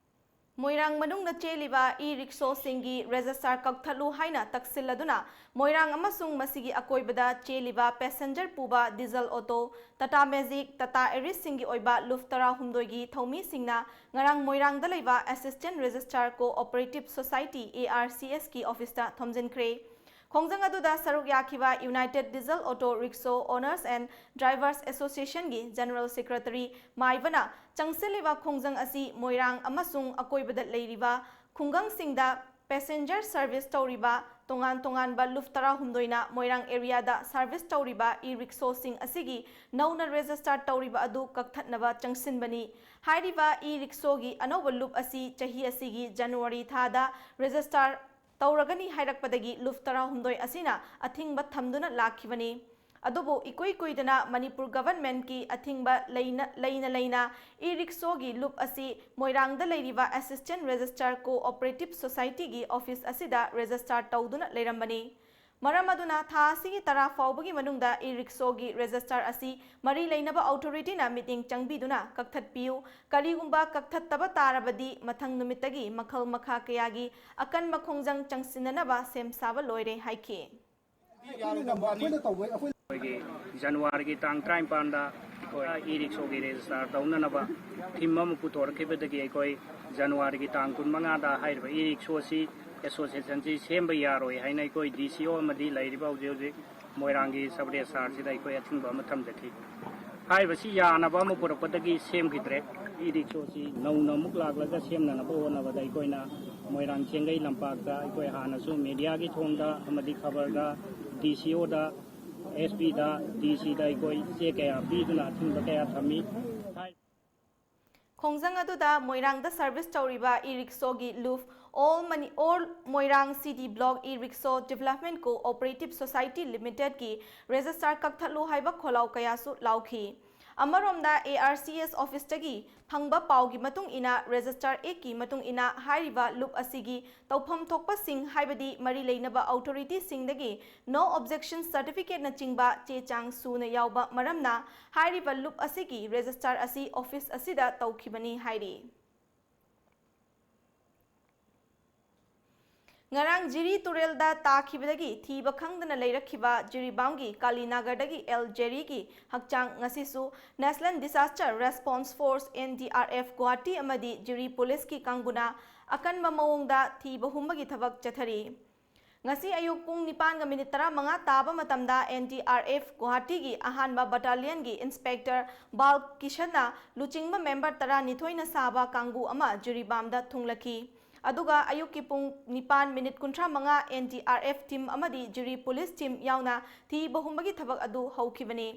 ꯃꯣꯏꯔꯥꯡ ꯃꯅꯨꯡꯗ ꯆꯦꯜꯂꯤꯕ ꯏ ꯔꯤꯛꯁꯣꯁꯤꯡꯒꯤ ꯔꯦꯖꯤꯁꯇꯥꯔ ꯀꯛꯊꯠꯂꯨ ꯍꯥꯏꯅ ꯇꯛꯁꯤꯜꯂꯗꯨꯅ ꯃꯣꯏꯔꯥꯡ ꯑꯃꯁꯨꯡ ꯃꯁꯤꯒꯤ ꯑꯀꯣꯏꯕꯗ ꯆꯦꯜꯂꯤꯕ ꯄꯦꯁꯦꯟꯖꯔ ꯄꯨꯕ diesel auto, Tata Magic, Tata ꯑꯦꯔꯤꯁꯁꯤꯡꯒꯤ ꯑꯣꯏꯕ ꯂꯨꯞ ꯇꯔꯥꯍꯨꯝꯗꯣꯏꯒꯤ ꯊꯧꯃꯤꯁꯤꯡꯅ ꯉꯔꯥꯡ ꯃꯣꯏꯔꯥꯡꯗ ꯂꯩꯕ assistant registrar cooperative society, ARCS, ꯀꯤ ꯑꯣꯐꯤꯁꯇ ꯊꯣꯝꯖꯤꯟꯈ꯭ꯔꯦ꯫ ꯈꯣꯡꯖꯪ ꯑꯗꯨꯗ ꯁꯔꯨꯛ ꯌꯥꯈꯤꯕ united diesel auto rickshaw owners and drivers ꯑꯦꯁꯣꯁꯤꯌꯦꯁꯟꯒꯤ ꯖꯦꯅꯔꯦꯜ ꯁꯦꯀ꯭ꯔꯦꯇꯔꯤ ꯃꯥꯏꯕꯅ ꯆꯪꯁꯤꯜꯂꯤꯕ ꯈꯣꯡꯖꯪ ꯑꯁꯤ ꯃꯣꯏꯔꯥꯡ ꯑꯃꯁꯨꯡ ꯑꯀꯣꯏꯕꯗ ꯂꯩꯔꯤꯕ ꯈꯨꯡꯒꯪꯁꯤꯡꯗ ꯄꯦꯁꯦꯟꯖꯔ ꯁꯔꯚꯤꯁ ꯇꯧꯔꯤꯕ ꯇꯣꯉꯥꯟ ꯇꯣꯉꯥꯟꯕ ꯂꯨꯞ ꯇꯔꯥꯍꯨꯝꯗꯣꯏꯅ ꯃꯣꯏꯔꯥꯡ ꯑꯦꯔꯤꯌꯥꯗ ꯁꯔꯚꯤꯁ ꯇꯧꯔꯤꯕ ꯏ ꯔꯤꯛꯁꯣꯁꯤꯡ ꯑꯁꯤꯒꯤ ꯅꯧꯅ ꯔꯦꯖꯤꯁꯇꯥꯔ ꯇꯧꯔꯤꯕ ꯑꯗꯨ ꯀꯛꯊꯠꯅꯕ ꯆꯪꯁꯤꯟꯕꯅꯤ꯫ ꯍꯥꯏꯔꯤꯕ ꯏ ꯔꯤꯛꯁꯣꯒꯤ ꯑꯅꯧꯕ ꯂꯨꯞ ꯑꯁꯤ ꯆꯍꯤ ꯑꯁꯤꯒꯤ ꯖꯅꯋꯥꯔꯤ ꯊꯥꯗ ꯔꯦꯖꯤꯁꯇꯥꯔ ꯇꯧꯔꯒꯅꯤ ꯍꯥꯏꯔꯛꯄꯗꯒꯤ ꯂꯨꯞ ꯇꯔꯥꯍꯨꯝꯗꯣꯏ ꯑꯁꯤꯅ ꯑꯊꯤꯡꯕ ꯊꯝꯗꯨꯅ ꯂꯥꯛꯈꯤꯕꯅꯤ꯫ ꯑꯗꯨꯕꯨ ꯏꯀꯨꯏ ꯀꯨꯏꯗꯅ ꯃꯅꯤꯄꯨꯔ ꯒꯚꯔꯟꯃꯦꯟꯠꯀꯤ ꯑꯊꯤꯡꯕ ꯂꯩꯅ ꯂꯩꯅ ꯂꯩꯅ ꯏ ꯔꯤꯛꯁꯣꯒꯤ ꯂꯨꯞ ꯑꯁꯤ ꯃꯣꯏꯔꯥꯡꯗ ꯂꯩꯔꯤꯕ ꯑꯦꯁꯤꯁꯇꯦꯟꯠ ꯔꯦꯖꯤꯁꯇ꯭ꯔꯥꯔ ꯀꯣꯑꯣꯄꯔꯦꯇꯤꯚ ꯁꯣꯁꯥꯏꯇꯤꯒꯤ ꯑꯣꯐꯤꯁ ꯑꯁꯤꯗ ꯔꯦꯖꯤꯁꯇꯥꯔ ꯇꯧꯗꯨꯅ ꯂꯩꯔꯝꯕꯅꯤ꯫ ꯃꯔꯝ ꯑꯗꯨꯅ ꯊꯥ ꯑꯁꯤꯒꯤ ꯇꯔꯥ ꯐꯥꯎꯕꯒꯤ ꯃꯅꯨꯡꯗ ꯏ ꯔꯤꯛꯁꯣꯒꯤ ꯔꯦꯖꯤꯁꯇꯥꯔ ꯑꯁꯤ ꯃꯔꯤ ꯂꯩꯅꯕ ꯑꯣꯊꯣꯔꯤꯇꯤꯅ ꯃꯤꯠꯌꯦꯡ ꯆꯪꯕꯤꯗꯨꯅ ꯀꯛꯊꯠꯄꯤꯌꯨ꯫ ꯀꯔꯤꯒꯨꯝꯕ ꯀꯛꯊꯠꯇꯕ ꯇꯥꯔꯕꯗꯤ ꯃꯊꯪ ꯅꯨꯃꯤꯠꯇꯒꯤ ꯃꯈꯜ ꯃꯈꯥ ꯀꯌꯥꯒꯤ ꯑꯀꯟꯕ ꯈꯣꯡꯖꯪ ꯆꯪꯁꯤꯟꯅꯅꯕ ꯁꯦꯝ ꯁꯥꯕ ꯂꯣꯏꯔꯦ ꯍꯥꯏꯈꯤ꯫ ꯑꯩꯈꯣꯏꯒꯤ ꯖꯅꯋꯥꯔꯤꯒꯤ ꯇꯥꯡ ꯇꯔꯥꯅꯤꯄꯥꯟꯗ ꯑꯩꯈꯣꯏ ꯏ ꯔꯤꯛꯁꯣꯒꯤ ꯔꯦꯖꯤꯁꯇꯥꯔ ꯇꯧꯅꯅꯕ ꯊꯤꯝ ꯑꯃ ꯄꯨꯊꯣꯔꯛꯈꯤꯕꯗꯒꯤ ꯑꯩꯈꯣꯏ ꯖꯅꯋꯥꯔꯤꯒꯤ ꯇꯥꯡ ꯀꯨꯟꯃꯉꯥꯗ ꯍꯥꯏꯔꯤꯕ ꯏ ꯔꯤꯛꯁꯣꯁꯤ ꯑꯦꯁꯣꯁꯤꯌꯦꯁꯟꯁꯤ ꯁꯦꯝꯕ ꯌꯥꯔꯣꯏ ꯍꯥꯏꯅ ꯑꯩꯈꯣꯏ ꯗꯤ ꯁꯤ ꯑꯣ ꯑꯃꯗꯤ ꯂꯩꯔꯤꯕ ꯍꯧꯖꯤꯛ ꯍꯧꯖꯤꯛ ꯃꯣꯏꯔꯥꯡꯒꯤ ꯁꯕ ꯔꯦꯖꯤꯁꯇ꯭ꯔꯥꯔꯁꯤꯗ ꯑꯩꯈꯣꯏ ꯑꯊꯤꯡꯕ ꯑꯃ ꯊꯝꯖꯈꯤ꯫ ꯍꯥꯏꯔꯤꯕꯁꯤ ꯌꯥꯅꯕ ꯑꯃ ꯄꯨꯔꯛꯄꯗꯒꯤ ꯁꯦꯝꯈꯤꯗ꯭ꯔꯦ꯫ ꯏ ꯔꯤꯛꯁꯣꯁꯤ ꯅꯧꯅ ꯑꯃꯨꯛ ꯂꯥꯛꯂꯒ ꯁꯦꯝꯅꯅꯕ ꯍꯣꯠꯅꯕꯗ ꯑꯩꯈꯣꯏꯅ ꯃꯣꯏꯔꯥꯡ ꯆꯦꯡꯒꯩ ꯂꯝꯄꯥꯛꯇ ꯑꯩꯈꯣꯏ ꯍꯥꯟꯅꯁꯨ ꯃꯦꯗꯤꯌꯥꯒꯤ ꯊꯣꯡꯗ ꯑꯃꯗꯤ ꯈꯕꯔꯗ, ꯗꯤ ꯁꯤ ꯑꯣꯗ, ꯑꯦꯁ ꯄꯤꯗ, ꯗꯤ ꯁꯤꯗ ꯑꯩꯈꯣꯏ ꯆꯦ ꯀꯌꯥ ꯄꯤꯗꯨꯅ ꯑꯊꯤꯡꯕ ꯀꯌꯥ ꯊꯝꯃꯤ꯫ ꯈꯣꯡꯖꯪ ꯑꯗꯨꯗ ꯃꯣꯏꯔꯥꯡꯗ ꯁꯔꯚꯤꯁ ꯇꯧꯔꯤꯕ ꯏ ꯔꯤꯛꯁꯣꯒꯤ ꯂꯨꯞ ꯑꯣꯜ ꯃꯅꯤ all Moirang city block E rickshaw development cooperative society ꯂꯤꯃꯤꯇꯦꯗꯀꯤ ꯔꯦꯖꯤꯁꯇꯥꯔ ꯀꯛꯊꯠꯂꯨ ꯍꯥꯏꯕ ꯈꯣꯜꯂꯥꯎ ꯀꯌꯥꯁꯨ ꯂꯥꯎꯈꯤ꯫ ꯑꯃꯔꯣꯝꯗ ꯑꯦ ꯑꯥꯔ ꯁꯤ ꯑꯦꯁ ꯑꯣꯐꯤꯁꯇꯒꯤ ꯐꯪꯕ ꯄꯥꯎꯒꯤ ꯃꯇꯨꯡ ꯏꯟꯅ ꯔꯦꯖꯤꯁꯇꯥꯔ ꯑꯦꯛꯀꯤ ꯃꯇꯨꯡ ꯏꯟꯅ ꯍꯥꯏꯔꯤꯕ ꯂꯨꯞ ꯑꯁꯤꯒꯤ ꯇꯧꯐꯝ ꯊꯣꯛꯄꯁꯤꯡ ꯍꯥꯏꯕꯗꯤ ꯃꯔꯤ ꯂꯩꯅꯕ ꯑꯣꯊꯣꯔꯤꯇꯤꯁꯤꯡꯗꯒꯤ ꯅꯣ ꯑꯣꯕꯖꯦꯛꯁꯟ ꯁꯔꯇꯤꯐꯤꯀꯦꯠꯅꯆꯤꯡꯕ ꯆꯦ ꯆꯥꯡ ꯁꯨꯅ ꯌꯥꯎꯕ ꯃꯔꯝꯅ ꯍꯥꯏꯔꯤꯕ ꯂꯨꯞ ꯑꯁꯤꯒꯤ ꯔꯦꯖꯤꯁꯇꯥꯔ ꯑꯁꯤ ꯑꯣꯐꯤꯁ ꯑꯁꯤꯗ ꯇꯧꯈꯤꯕꯅꯤ ꯍꯥꯏꯔꯤ꯫ ꯉꯔꯥꯡ ꯖꯤꯔꯤ ꯇꯨꯔꯦꯜꯗ ꯇꯥꯈꯤꯕꯗꯒꯤ ꯊꯤꯕ ꯈꯪꯗꯅ ꯂꯩꯔꯛꯈꯤꯕ ꯖꯤꯔꯤꯕꯥꯝꯒꯤ ꯀꯥꯂꯤꯅꯥꯒꯔꯗꯒꯤ ꯑꯦꯜ ꯖꯦꯔꯤꯒꯤ ꯍꯛꯆꯥꯡ ꯉꯁꯤꯁꯨ National Disaster Response Force, N D R F, Guwahati ꯑꯃꯗꯤ ꯖꯤꯔꯤ ꯄꯨꯂꯤꯁꯀꯤ ꯀꯥꯡꯕꯨꯅ ꯑꯀꯟꯕ ꯃꯑꯣꯡꯗ ꯊꯤꯕ ꯍꯨꯝꯕꯒꯤ ꯊꯕꯛ ꯆꯠꯊꯔꯤ꯫ ꯉꯁꯤ ꯑꯌꯨꯛ ꯄꯨꯡ ꯅꯤꯄꯥꯟꯒ ꯃꯤꯅꯤꯠ ꯇꯔꯥꯃꯉꯥ ꯇꯥꯕ ꯃꯇꯝꯗ N D R F ꯒꯨꯋꯥꯍꯥꯇꯤꯒꯤ ꯑꯍꯥꯟꯕ ꯕꯠꯇꯥꯂꯤꯌꯟꯒꯤ ꯏꯟꯁꯄꯦꯛꯇꯔ ꯕꯥꯜ ꯀꯤꯁꯟꯅ ꯂꯨꯆꯤꯡꯕ ꯃꯦꯝꯕꯔ ꯇꯔꯥꯅꯤꯊꯣꯏꯅ ꯁꯥꯕ ꯀꯥꯡꯕꯨ ꯑꯃ ꯖꯤꯔꯤꯕꯥꯝꯗ ꯊꯨꯡꯂꯈꯤ꯫ ꯑꯗꯨꯒ ꯑꯌꯨꯛꯀꯤ ꯄꯨꯡ ꯅꯤꯄꯥꯟ ꯃꯤꯅꯤꯠ ꯀꯨꯟꯊ꯭ꯔꯥ ꯃꯉꯥ N D R F team ꯑꯃꯗꯤ ꯖꯤꯔꯤ ꯄꯨꯂꯤꯁ team ꯌꯥꯎꯅ ꯊꯤꯕ ꯍꯨꯝꯕꯒꯤ ꯊꯕꯛ ꯑꯗꯨ ꯍꯧꯈꯤꯕꯅꯤ꯫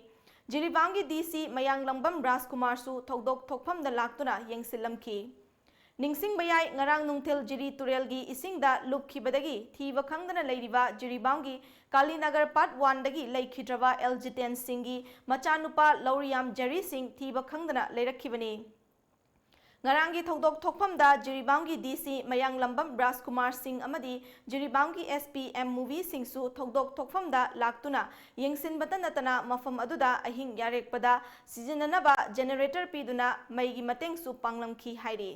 ꯖꯤꯔꯤꯕꯥꯝꯒꯤ D C ꯃꯌꯥꯡꯂꯝꯕꯝ ꯔꯥꯖꯀꯨꯃꯥꯔꯁꯨ ꯊꯧꯗꯣꯛ ꯊꯣꯛꯐꯝꯗ ꯂꯥꯛꯇꯨꯅ ꯌꯦꯡꯁꯤꯜꯂꯝꯈꯤ꯫ ꯅꯤꯡꯁꯤꯡꯕ ꯌꯥꯏ, ꯉꯔꯥꯡ ꯅꯨꯡꯊꯤꯜ ꯖꯤꯔꯤ ꯇꯨꯔꯦꯜꯒꯤ ꯏꯁꯤꯡꯗ ꯂꯨꯞꯈꯤꯕꯗꯒꯤ ꯊꯤꯕ ꯈꯪꯗꯅ ꯂꯩꯔꯤꯕ ꯖꯤꯔꯤꯕꯥꯝꯒꯤ ꯀꯥꯂꯤꯅꯒꯔ part one ꯗꯒꯤ ꯂꯩꯈꯤꯗ꯭ꯔꯕ ꯑꯦꯜ ꯖꯤꯇꯦꯟ ꯁꯤꯡꯒꯤ ꯃꯆꯥꯅꯨꯄꯥ ꯂꯧꯔꯤꯌꯥꯝ ꯖꯦꯔꯤ ꯁꯤꯡ ꯊꯤꯕ ꯈꯪꯗꯅ ꯂꯩꯔꯛꯈꯤꯕꯅꯤ꯫ ꯉꯔꯥꯡꯒꯤ ꯊꯧꯗꯣꯛ ꯊꯣꯛꯐꯝꯗ ꯖꯤꯔꯤꯕꯥꯝꯒꯤ D C ꯃꯌꯥꯡꯂꯝꯕꯝ ꯔꯥꯖꯀꯨꯃꯥꯔ ꯁꯤꯡ ꯑꯃꯗꯤ ꯖꯤꯔꯤꯕꯥꯝꯒꯤ S P M ꯃꯨꯚꯤ ꯁꯤꯡꯁꯨ ꯊꯧꯗꯣꯛ ꯊꯣꯛꯐꯝꯗ ꯂꯥꯛꯇꯨꯅ ꯌꯦꯡꯁꯤꯟꯕꯇ ꯅꯠꯇꯅ ꯃꯐꯝ ꯑꯗꯨꯗ ꯑꯍꯤꯡ ꯌꯥꯔꯦꯛꯄꯗ ꯁꯤꯖꯤꯟꯅꯅꯕ generator ꯄꯤꯗꯨꯅ ꯃꯩꯒꯤ ꯃꯇꯦꯡꯁꯨ ꯄꯥꯡꯂꯝꯈꯤ ꯍꯥꯏꯔꯤ꯫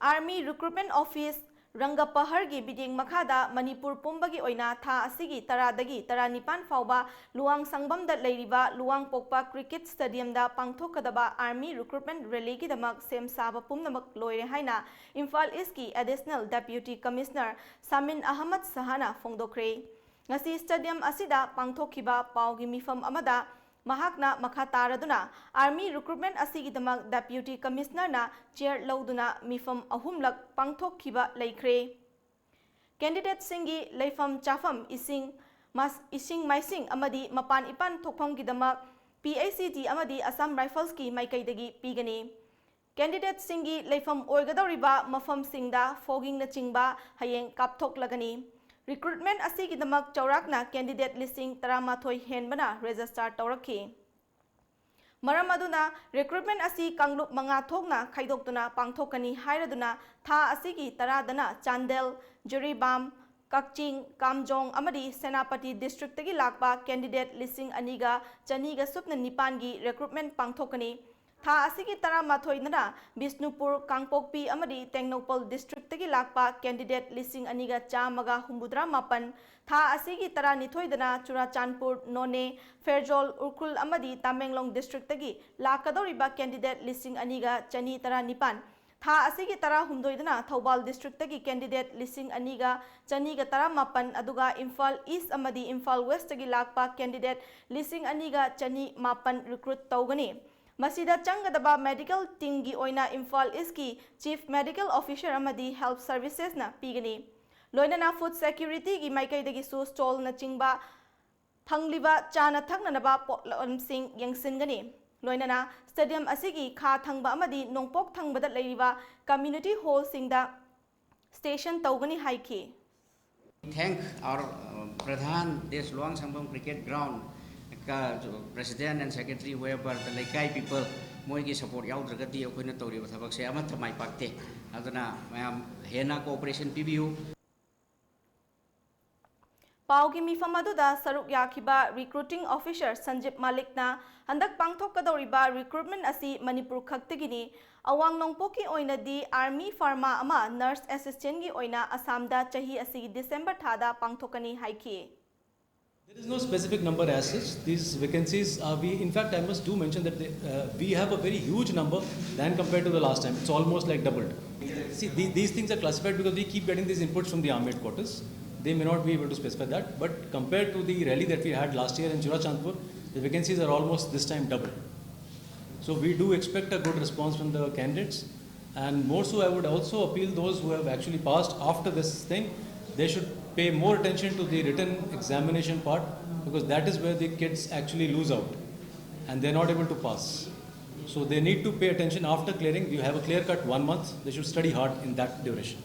Army Recruitment Office, ꯔꯪꯒꯄꯍꯔꯒꯤ ꯃꯤꯠꯌꯦꯡ ꯃꯈꯥꯗ ꯃꯅꯤꯄꯨꯔ ꯄꯨꯝꯕꯒꯤ ꯑꯣꯏꯅ ꯊꯥ ꯑꯁꯤꯒꯤ ꯇꯔꯥꯗꯒꯤ ꯇꯔꯥꯅꯤꯄꯥꯟ ꯐꯥꯎꯕ ꯂꯨꯋꯥꯡꯁꯪꯕꯝꯗ ꯂꯩꯔꯤꯕ ꯂꯨꯋꯥꯡꯄꯣꯛꯄ cricket stadium ꯗ ꯄꯥꯡꯊꯣꯛꯀꯗꯕ Army Recruitment Rally ꯒꯤꯗꯃꯛ ꯁꯦꯝ ꯁꯥꯕ ꯄꯨꯝꯅꯃꯛ ꯂꯣꯏꯔꯦ ꯍꯥꯏꯅ ꯏꯝꯐꯥꯜ East ꯀꯤ Additional Deputy Commissioner ꯁꯥꯃꯤꯟ ꯑꯍꯃꯗ ꯁꯍꯥꯅ ꯐꯣꯡꯗꯣꯛꯈ꯭ꯔꯦ꯫ ꯉꯁꯤ stadium ꯑꯁꯤꯗ ꯄꯥꯡꯊꯣꯛꯈꯤꯕ ꯄꯥꯎꯒꯤ ꯃꯤꯐꯝ ꯑꯃꯗ ꯃꯍꯥꯛꯅ ꯃꯈꯥ ꯇꯥꯔꯗꯨꯅ Army recruitment ꯑꯁꯤꯒꯤꯗꯃꯛ Deputy Commissionerꯅ chair ꯂꯧꯗꯨꯅ ꯃꯤꯐꯝ ꯑꯍꯨꯝꯂꯛ ꯄꯥꯡꯊꯣꯛꯈꯤꯕ ꯂꯩꯈ꯭ꯔꯦ꯫ Candidateꯁꯤꯡꯒꯤ ꯂꯩꯐꯝ ꯆꯥꯐꯝ, ꯏꯁꯤꯡ, ꯃꯥꯏꯁꯤꯡ ꯑꯃꯗꯤ ꯃꯄꯥꯟ ꯏꯄꯥꯟ ꯊꯣꯛꯐꯝꯒꯤꯗꯃꯛ P H C D ꯑꯃꯗꯤ Assam Riflesꯀꯤ ꯃꯥꯏꯀꯩꯗꯒꯤ ꯄꯤꯒꯅꯤ꯫ Candidateꯁꯤꯡꯒꯤ ꯂꯩꯐꯝ ꯑꯣꯏꯒꯗꯧꯔꯤꯕ ꯃꯐꯝꯁꯤꯡꯗ foggingꯅꯆꯤꯡꯕ ꯍꯌꯦꯡ ꯀꯥꯞꯊꯣꯛꯂꯒꯅꯤ꯫ Recruitment ꯑꯁꯤꯒꯤꯗꯃꯛ ꯆꯥꯎꯔꯥꯛꯅ candidate ꯂꯤꯁꯤꯡ ꯇꯔꯥꯃꯥꯊꯣꯏ ꯍꯦꯟꯕꯅ register ꯇꯧꯔꯛꯈꯤ꯫ ꯃꯔꯝ ꯑꯗꯨꯅ recruitment ꯑꯁꯤ ꯀꯥꯡꯂꯨꯞ ꯃꯉꯥ ꯊꯣꯛꯅ ꯈꯥꯏꯗꯣꯛꯇꯨꯅ ꯄꯥꯡꯊꯣꯛꯀꯅꯤ ꯍꯥꯏꯔꯗꯨꯅ ꯊꯥ ꯑꯁꯤꯒꯤ ꯇꯔꯥꯗꯅ ꯆꯥꯟꯗꯦꯜ, ꯖꯤꯔꯤꯕꯥꯝ, ꯀꯛꯆꯤꯡ, ꯀꯥꯝꯖꯣꯡ ꯑꯃꯗꯤ ꯁꯦꯅꯥꯄꯇꯤ districtꯇꯒꯤ ꯂꯥꯛꯄ candidate ꯂꯤꯁꯤꯡ ꯑꯅꯤꯒ ꯆꯅꯤꯒ ꯁꯨꯞꯅ ꯅꯤꯄꯥꯟꯒꯤ recruitment ꯄꯥꯡꯊꯣꯛꯀꯅꯤ꯫ ꯊꯥ ꯑꯁꯤꯒꯤ ꯇꯔꯥꯃꯥꯊꯣꯏꯗꯅ ꯕꯤꯁꯅꯨꯄꯨꯔ, ꯀꯥꯡꯄꯣꯛꯄꯤ ꯑꯃꯗꯤ ꯇꯦꯡꯅꯧꯄꯜ districtꯇꯒꯤ ꯂꯥꯛꯄ candidate ꯂꯤꯁꯤꯡ ꯑꯅꯤꯒ ꯆꯥꯝꯃꯒ ꯍꯨꯝꯐꯨꯇꯔꯥ ꯃꯥꯄꯟ, ꯊꯥ ꯑꯁꯤꯒꯤ ꯇꯔꯥꯅꯤꯊꯣꯏꯗꯅ ꯆꯨꯔꯥꯆꯥꯟꯄꯨꯔ, ꯅꯣꯅꯦ, ꯐꯦꯔꯖꯣꯜ, ꯎꯈ꯭ꯔꯨꯜ ꯑꯃꯗꯤ ꯇꯃꯦꯡꯂꯣꯡ districtꯇꯒꯤ ꯂꯥꯛꯀꯗꯧꯔꯤꯕ candidate ꯂꯤꯁꯤꯡ ꯑꯅꯤꯒ ꯆꯅꯤ ꯇꯔꯥꯅꯤꯄꯥꯟ, ꯊꯥ ꯑꯁꯤꯒꯤ ꯇꯔꯥꯍꯨꯝꯗꯣꯏꯗꯅ ꯊꯧꯕꯥꯜ districtꯇꯒꯤ candidate ꯂꯤꯁꯤꯡ ꯑꯅꯤꯒ ꯆꯅꯤꯒ ꯇꯔꯥꯃꯥꯄꯟ, ꯑꯗꯨꯒ ꯏꯝꯐꯥꯜ East ꯑꯃꯗꯤ ꯏꯝꯐꯥꯜ Westꯇꯒꯤ ꯂꯥꯛꯄ candidate ꯂꯤꯁꯤꯡ ꯑꯅꯤꯒ ꯆꯅꯤ ꯃꯥꯄꯟ recruit ꯇꯧꯒꯅꯤ꯫ ꯃꯁꯤꯗ ꯆꯪꯒꯗꯕ medical teamꯒꯤ ꯑꯣꯏꯅ ꯏꯝꯐꯥꯜ Eastꯀꯤ Chief Medical Officer ꯑꯃꯗꯤ Health Servicesꯅ ꯄꯤꯒꯅꯤ꯫ ꯂꯣꯏꯅꯅ food securityꯒꯤ ꯃꯥꯏꯀꯩꯗꯒꯤꯁꯨ stallꯅꯆꯤꯡꯕ ꯐꯪꯂꯤꯕ ꯆꯥꯅ ꯊꯛꯅꯅꯕ ꯄꯣꯠꯂꯝꯁꯤꯡ ꯌꯦꯡꯁꯤꯟꯒꯅꯤ꯫ ꯂꯣꯏꯅꯅ stadium ꯑꯁꯤꯒꯤ ꯈꯥ ꯊꯪꯕ ꯑꯃꯗꯤ ꯅꯣꯡꯄꯣꯛ ꯊꯪꯕꯗ ꯂꯩꯔꯤꯕ community hallꯁꯤꯡꯗ station ꯇꯧꯒꯅꯤ ꯍꯥꯏꯈꯤ꯫ Thank our uh, Pradhan, this Luang Sangam Cricket Ground, ka, President and Secretary, whoever, the Leikai people, ꯃꯣꯏꯒꯤ support ꯌꯥꯎꯗ꯭ꯔꯒꯗꯤ ꯑꯩꯈꯣꯏꯅ ꯇꯧꯔꯤꯕ ꯊꯕꯛꯁꯦ ꯑꯃꯠꯇ ꯃꯥꯏ ꯄꯥꯛꯇꯦ꯫ ꯑꯗꯨꯅ ꯃꯌꯥꯝ ꯍꯦꯟꯅ cooperation ꯄꯤꯕꯤꯌꯨ꯫ ꯄꯥꯎꯒꯤ ꯃꯤꯐꯝ ꯑꯗꯨꯗ ꯁꯔꯨꯛ ꯌꯥꯈꯤꯕ recruiting officer ꯁꯟꯖꯤꯞ ꯃꯥꯂꯤꯛꯅ ꯍꯟꯗꯛ ꯄꯥꯡꯊꯣꯛꯀꯗꯧꯔꯤꯕ recruitment ꯑꯁꯤ ꯃꯅꯤꯄꯨꯔ ꯈꯛꯇꯒꯤꯅꯤ, ꯑꯋꯥꯡ ꯅꯣꯡꯄꯣꯛꯀꯤ ꯑꯣꯏꯅꯗꯤ Army, Pharma ꯑꯃ Nurse Assistantꯒꯤ ꯑꯣꯏꯅ ꯑꯁꯥꯝꯗ ꯆꯍꯤ ꯑꯁꯤꯒꯤ December ꯊꯥꯗ ꯄꯥꯡꯊꯣꯛꯀꯅꯤ ꯍꯥꯏꯈꯤ꯫ There is no specific number as such. These vacancies, uh, we, in fact, I must do mention that they, uh, we have a very huge number than compared to the last time. It's almost like doubled. See, the, these things are classified because we keep getting these inputs from the army headquarters. They may not be able to specify that, but compared to the rally that we had last year in Churachandpur, the vacancies are almost this time double. So we do expect a good response from the candidates. And more so, I would also appeal those who have actually passed after this thing, they should pay more attention to the written examination part, because that is where the kids actually lose out and they're not able to pass. So they need to pay attention after clearing. You have a clear cut one month. They should study hard in that duration.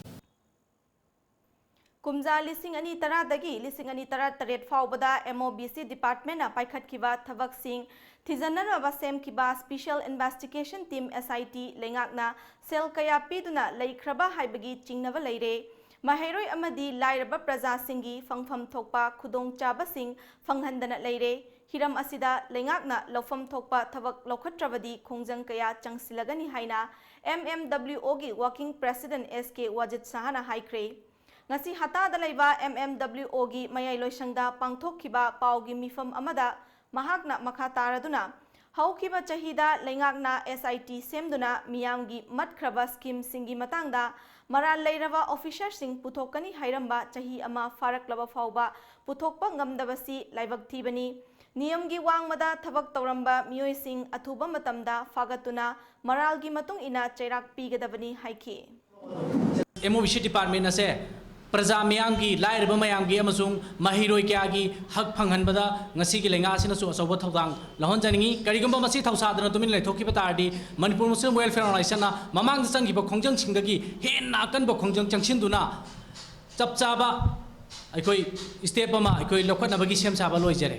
ꯀꯨꯝꯖꯥ ꯂꯤꯁꯤꯡ ꯑꯅꯤ ꯇꯔꯥꯗꯒꯤ ꯂꯤꯁꯤꯡ ꯑꯅꯤ ꯇꯔꯥ ꯇꯔꯦꯠ ꯐꯥꯎꯕꯗ M O B C department ꯅ ꯄꯥꯏꯈꯠꯈꯤꯕ ꯊꯕꯛꯁꯤꯡ ꯊꯤꯖꯤꯟꯅꯅꯕ ꯁꯦꯝꯈꯤꯕ Special Investigation Team, S I T, ꯂꯩꯉꯥꯛꯅ ꯁꯦꯜ ꯀꯌꯥ ꯄꯤꯗꯨꯅ ꯂꯩꯈ꯭ꯔꯕ ꯍꯥꯏꯕꯒꯤ ꯆꯤꯡꯅꯕ ꯂꯩꯔꯦ꯫ ꯃꯍꯩꯔꯣꯏ ꯑꯃꯗꯤ ꯂꯥꯏꯔꯕ ꯄ꯭ꯔꯖꯥꯁꯤꯡꯒꯤ ꯐꯪꯐꯝ ꯊꯣꯛꯄ ꯈꯨꯗꯣꯡꯆꯥꯕꯁꯤꯡ ꯐꯪꯍꯟꯗꯅ ꯂꯩꯔꯦ꯫ ꯍꯤꯔꯝ ꯑꯁꯤꯗ ꯂꯩꯉꯥꯛꯅ ꯂꯧꯐꯝ ꯊꯣꯛꯄ ꯊꯕꯛ ꯂꯧꯈꯠꯇ꯭ꯔꯕꯗꯤ ꯈꯣꯡꯖꯪ ꯀꯌꯥ ꯆꯪꯁꯤꯜꯂꯒꯅꯤ ꯍꯥꯏꯅ M M W O ꯒꯤ working president S K ꯋꯥꯖꯤꯠ ꯁꯍꯥꯅ ꯍꯥꯏꯈ꯭ꯔꯦ꯫ ꯉꯁꯤ ꯍꯇꯥꯗ ꯂꯩꯕ M M W O ꯒꯤ ꯃꯌꯥꯏ ꯂꯣꯏꯁꯪꯗ ꯄꯥꯡꯊꯣꯛꯈꯤꯕ ꯄꯥꯎꯒꯤ ꯃꯤꯐꯝ ꯑꯃꯗ ꯃꯍꯥꯛꯅ ꯃꯈꯥ ꯇꯥꯔꯗꯨꯅ, ꯍꯧꯈꯤꯕ ꯆꯍꯤꯗ ꯂꯩꯉꯥꯛꯅ S I T ꯁꯦꯝꯗꯨꯅ ꯃꯤꯌꯥꯝꯒꯤ ꯃꯠꯈ꯭ꯔꯕ scheme ꯁꯤꯡꯒꯤ ꯃꯇꯥꯡꯗ ꯃꯔꯥꯜ ꯂꯩꯔꯕ officer ꯁꯤꯡ ꯄꯨꯊꯣꯛꯀꯅꯤ ꯍꯥꯏꯔꯝꯕ ꯆꯍꯤ ꯑꯃ ꯐꯥꯔꯛꯂꯕ ꯐꯥꯎꯕ ꯄꯨꯊꯣꯛꯄ ꯉꯝꯗꯕꯁꯤ ꯂꯥꯏꯕꯛ ꯊꯤꯕꯅꯤ꯫ ꯅꯤꯌꯝꯒꯤ ꯋꯥꯡꯃꯗ ꯊꯕꯛ ꯇꯧꯔꯝꯕ ꯃꯤꯑꯣꯏꯁꯤꯡ ꯑꯊꯨꯕ ꯃꯇꯝꯗ ꯐꯥꯒꯠꯇꯨꯅ ꯃꯔꯥꯜꯒꯤ ꯃꯇꯨꯡ ꯏꯟꯅ ꯆꯩꯔꯥꯛ ꯄꯤꯒꯗꯕꯅꯤ ꯍꯥꯏꯈꯤ꯫ M O B C department ꯑꯁꯦ ꯄ꯭ꯔꯖꯥ ꯃꯤꯌꯥꯝꯒꯤ, ꯂꯥꯏꯔꯕ ꯃꯌꯥꯝꯒꯤ ꯑꯃꯁꯨꯡ ꯃꯍꯩꯔꯣꯏ ꯀꯌꯥꯒꯤ ꯍꯛ ꯐꯪꯍꯟꯕꯗ ꯉꯁꯤꯒꯤ ꯂꯩꯉꯥꯛ ꯑꯁꯤꯅꯁꯨ ꯑꯆꯧꯕ ꯊꯧꯗꯥꯡ ꯂꯧꯍꯟꯖꯅꯤꯡꯏ꯫ ꯀꯔꯤꯒꯨꯝꯕ ꯃꯁꯤ ꯊꯧꯁꯥꯗꯅ ꯇꯨꯃꯤꯟꯅ ꯂꯩꯊꯣꯛꯈꯤꯕ ꯇꯥꯔꯗꯤ Manipur Muslim Welfare Organization ꯅ ꯃꯃꯥꯡꯗ ꯆꯪꯈꯤꯕ ꯈꯣꯡꯖꯪꯁꯤꯡꯗꯒꯤ ꯍꯦꯟꯅ ꯑꯀꯟꯕ ꯈꯣꯡꯖꯪ ꯆꯪꯁꯤꯟꯗꯨꯅ ꯆꯞ ꯆꯥꯕ ꯑꯩꯈꯣꯏ step ꯑꯃ ꯑꯩꯈꯣꯏ ꯂꯧꯈꯠꯅꯕꯒꯤ ꯁꯦꯝ ꯁꯥꯕ ꯂꯣꯏꯖꯔꯦ꯫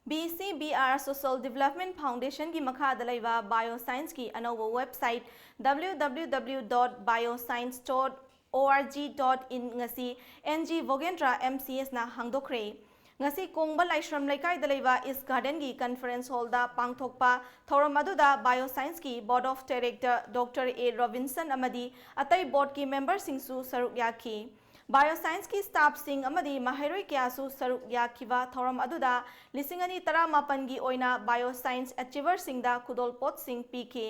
B C B R Social Development Foundation ꯒꯤ ꯃꯈꯥꯗ ꯂꯩꯕ Bioscience ꯀꯤ ꯑꯅꯧꯕ website W W W dot bioscience dot org dot in ꯉꯁꯤ N G ꯚꯣꯒꯦꯟꯗ꯭ꯔ M C S ꯅ ꯍꯥꯡꯗꯣꯛꯈ꯭ꯔꯦ꯫ ꯉꯁꯤ ꯀꯣꯡꯕ ꯂꯥꯏꯁ꯭ꯔꯝ ꯂꯩꯀꯥꯏꯗ ꯂꯩꯕ East Garden ꯒꯤ conference hall ꯗ ꯄꯥꯡꯊꯣꯛꯄ ꯊꯧꯔꯝ ꯑꯗꯨꯗ Bioscience ꯀꯤ Board of Director Doctor A Robinson ꯑꯃꯗꯤ ꯑꯇꯩ board ꯀꯤ member ꯁꯤꯡꯁꯨ ꯁꯔꯨꯛ ꯌꯥꯈꯤ꯫ Bioscience ꯀꯤ staff ꯁꯤꯡ ꯑꯃꯗꯤ ꯃꯍꯩꯔꯣꯏ ꯀꯌꯥꯁꯨ ꯁꯔꯨꯛ ꯌꯥꯈꯤꯕ ꯊꯧꯔꯝ ꯑꯗꯨꯗ ꯂꯤꯁꯤꯡ ꯑꯅꯤ ꯇꯔꯥꯃꯥꯄꯟ ꯒꯤ ꯑꯣꯏꯅ Bioscience achiever ꯁꯤꯡꯗ ꯈꯨꯗꯣꯜꯄꯣꯠꯁꯤꯡ ꯄꯤꯈꯤ꯫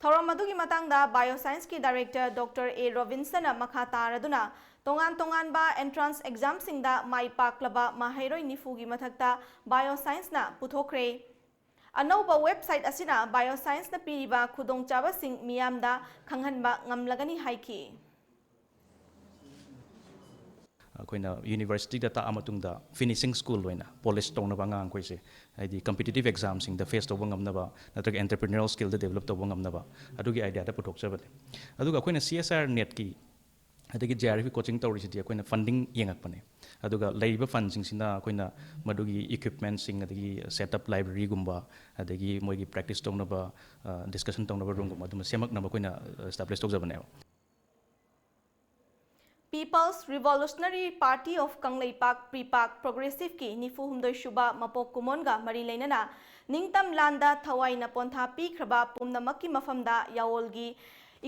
ꯊꯧꯔꯝ ꯑꯗꯨꯒꯤ ꯃꯇꯥꯡꯗ Bioscienceꯀꯤ Director Doctor A Robinsonꯅ ꯃꯈꯥ ꯇꯥꯔꯗꯨꯅ ꯇꯣꯉꯥꯟ ꯇꯣꯉꯥꯟꯕ entrance examꯁꯤꯡꯗ ꯃꯥꯏ ꯄꯥꯛꯂꯕ ꯃꯍꯩꯔꯣꯏ ꯅꯤꯐꯨꯒꯤ ꯃꯊꯛꯇ Bioscienceꯅ ꯄꯨꯊꯣꯛꯈ꯭ꯔꯦ꯫ ꯑꯅꯧꯕ website ꯑꯁꯤꯅ Bioscienceꯅ ꯄꯤꯔꯤꯕ ꯈꯨꯗꯣꯡꯆꯥꯕꯁꯤꯡ ꯃꯤꯌꯥꯝꯗ ꯈꯪꯍꯟꯕ ꯉꯝꯂꯒꯅꯤ ꯍꯥꯏꯈꯤ꯫ ꯑꯩꯈꯣꯏꯅ universityꯗ ꯇꯥꯛꯑ ꯃꯇꯨꯡꯗ finishing school ꯑꯣꯏꯅ polish ꯇꯧꯅꯕ ꯑꯉꯥꯡ ꯑꯩꯈꯣꯏꯁꯦ, ꯍꯥꯏꯗꯤ competitive examꯁꯤꯡꯗ face ꯇꯧꯕ ꯉꯝꯅꯕ ꯅꯠꯇ꯭ꯔꯒ entrepreneurial skillꯗ develop ꯇꯧꯕ ꯉꯝꯅꯕ ꯑꯗꯨꯒꯤ ideaꯗ ꯄꯨꯊꯣꯛꯆꯕꯅꯦ꯫ ꯑꯗꯨꯒ ꯑꯩꯈꯣꯏꯅ C S I R NETꯀꯤ ꯑꯗꯒꯤ J R Fꯀꯤ coaching ꯇꯧꯔꯤꯁꯤꯗꯤ ꯑꯩꯈꯣꯏꯅ funding ꯌꯦꯡꯉꯛꯄꯅꯦ꯫ ꯑꯗꯨꯒ ꯂꯩꯔꯤꯕ fundꯁꯤꯡꯁꯤꯅ ꯑꯩꯈꯣꯏꯅ ꯃꯗꯨꯒꯤ equipmentꯁꯤꯡ ꯑꯗꯒꯤ setup libraryꯒꯨꯝꯕ ꯑꯗꯒꯤ ꯃꯣꯏꯒꯤ practice ꯇꯧꯅꯕ discussion ꯇꯧꯅꯕ roomꯒꯨꯝꯕ ꯑꯗꯨꯝꯕ ꯁꯦꯝꯃꯛꯅꯕ ꯑꯩꯈꯣꯏꯅ establish ꯇꯧꯖꯕꯅꯦꯕ꯫ People's Revolutionary Party of Kangleipak, PREPAK, Progressiveꯀꯤ ꯅꯤꯐꯨ ꯍꯨꯝꯗꯣꯏ ꯁꯨꯕ ꯃꯄꯣꯛ ꯀꯨꯝꯑꯣꯟꯒ ꯃꯔꯤ ꯂꯩꯅꯅ ꯅꯤꯡꯇꯝ ꯂꯥꯟꯗ ꯊꯋꯥꯏꯅ ꯄꯣꯟꯊꯥ ꯄꯤꯈ꯭ꯔꯕ ꯄꯨꯝꯅꯃꯛꯀꯤ ꯃꯐꯝꯗ ꯌꯥꯑꯣꯜꯒꯤ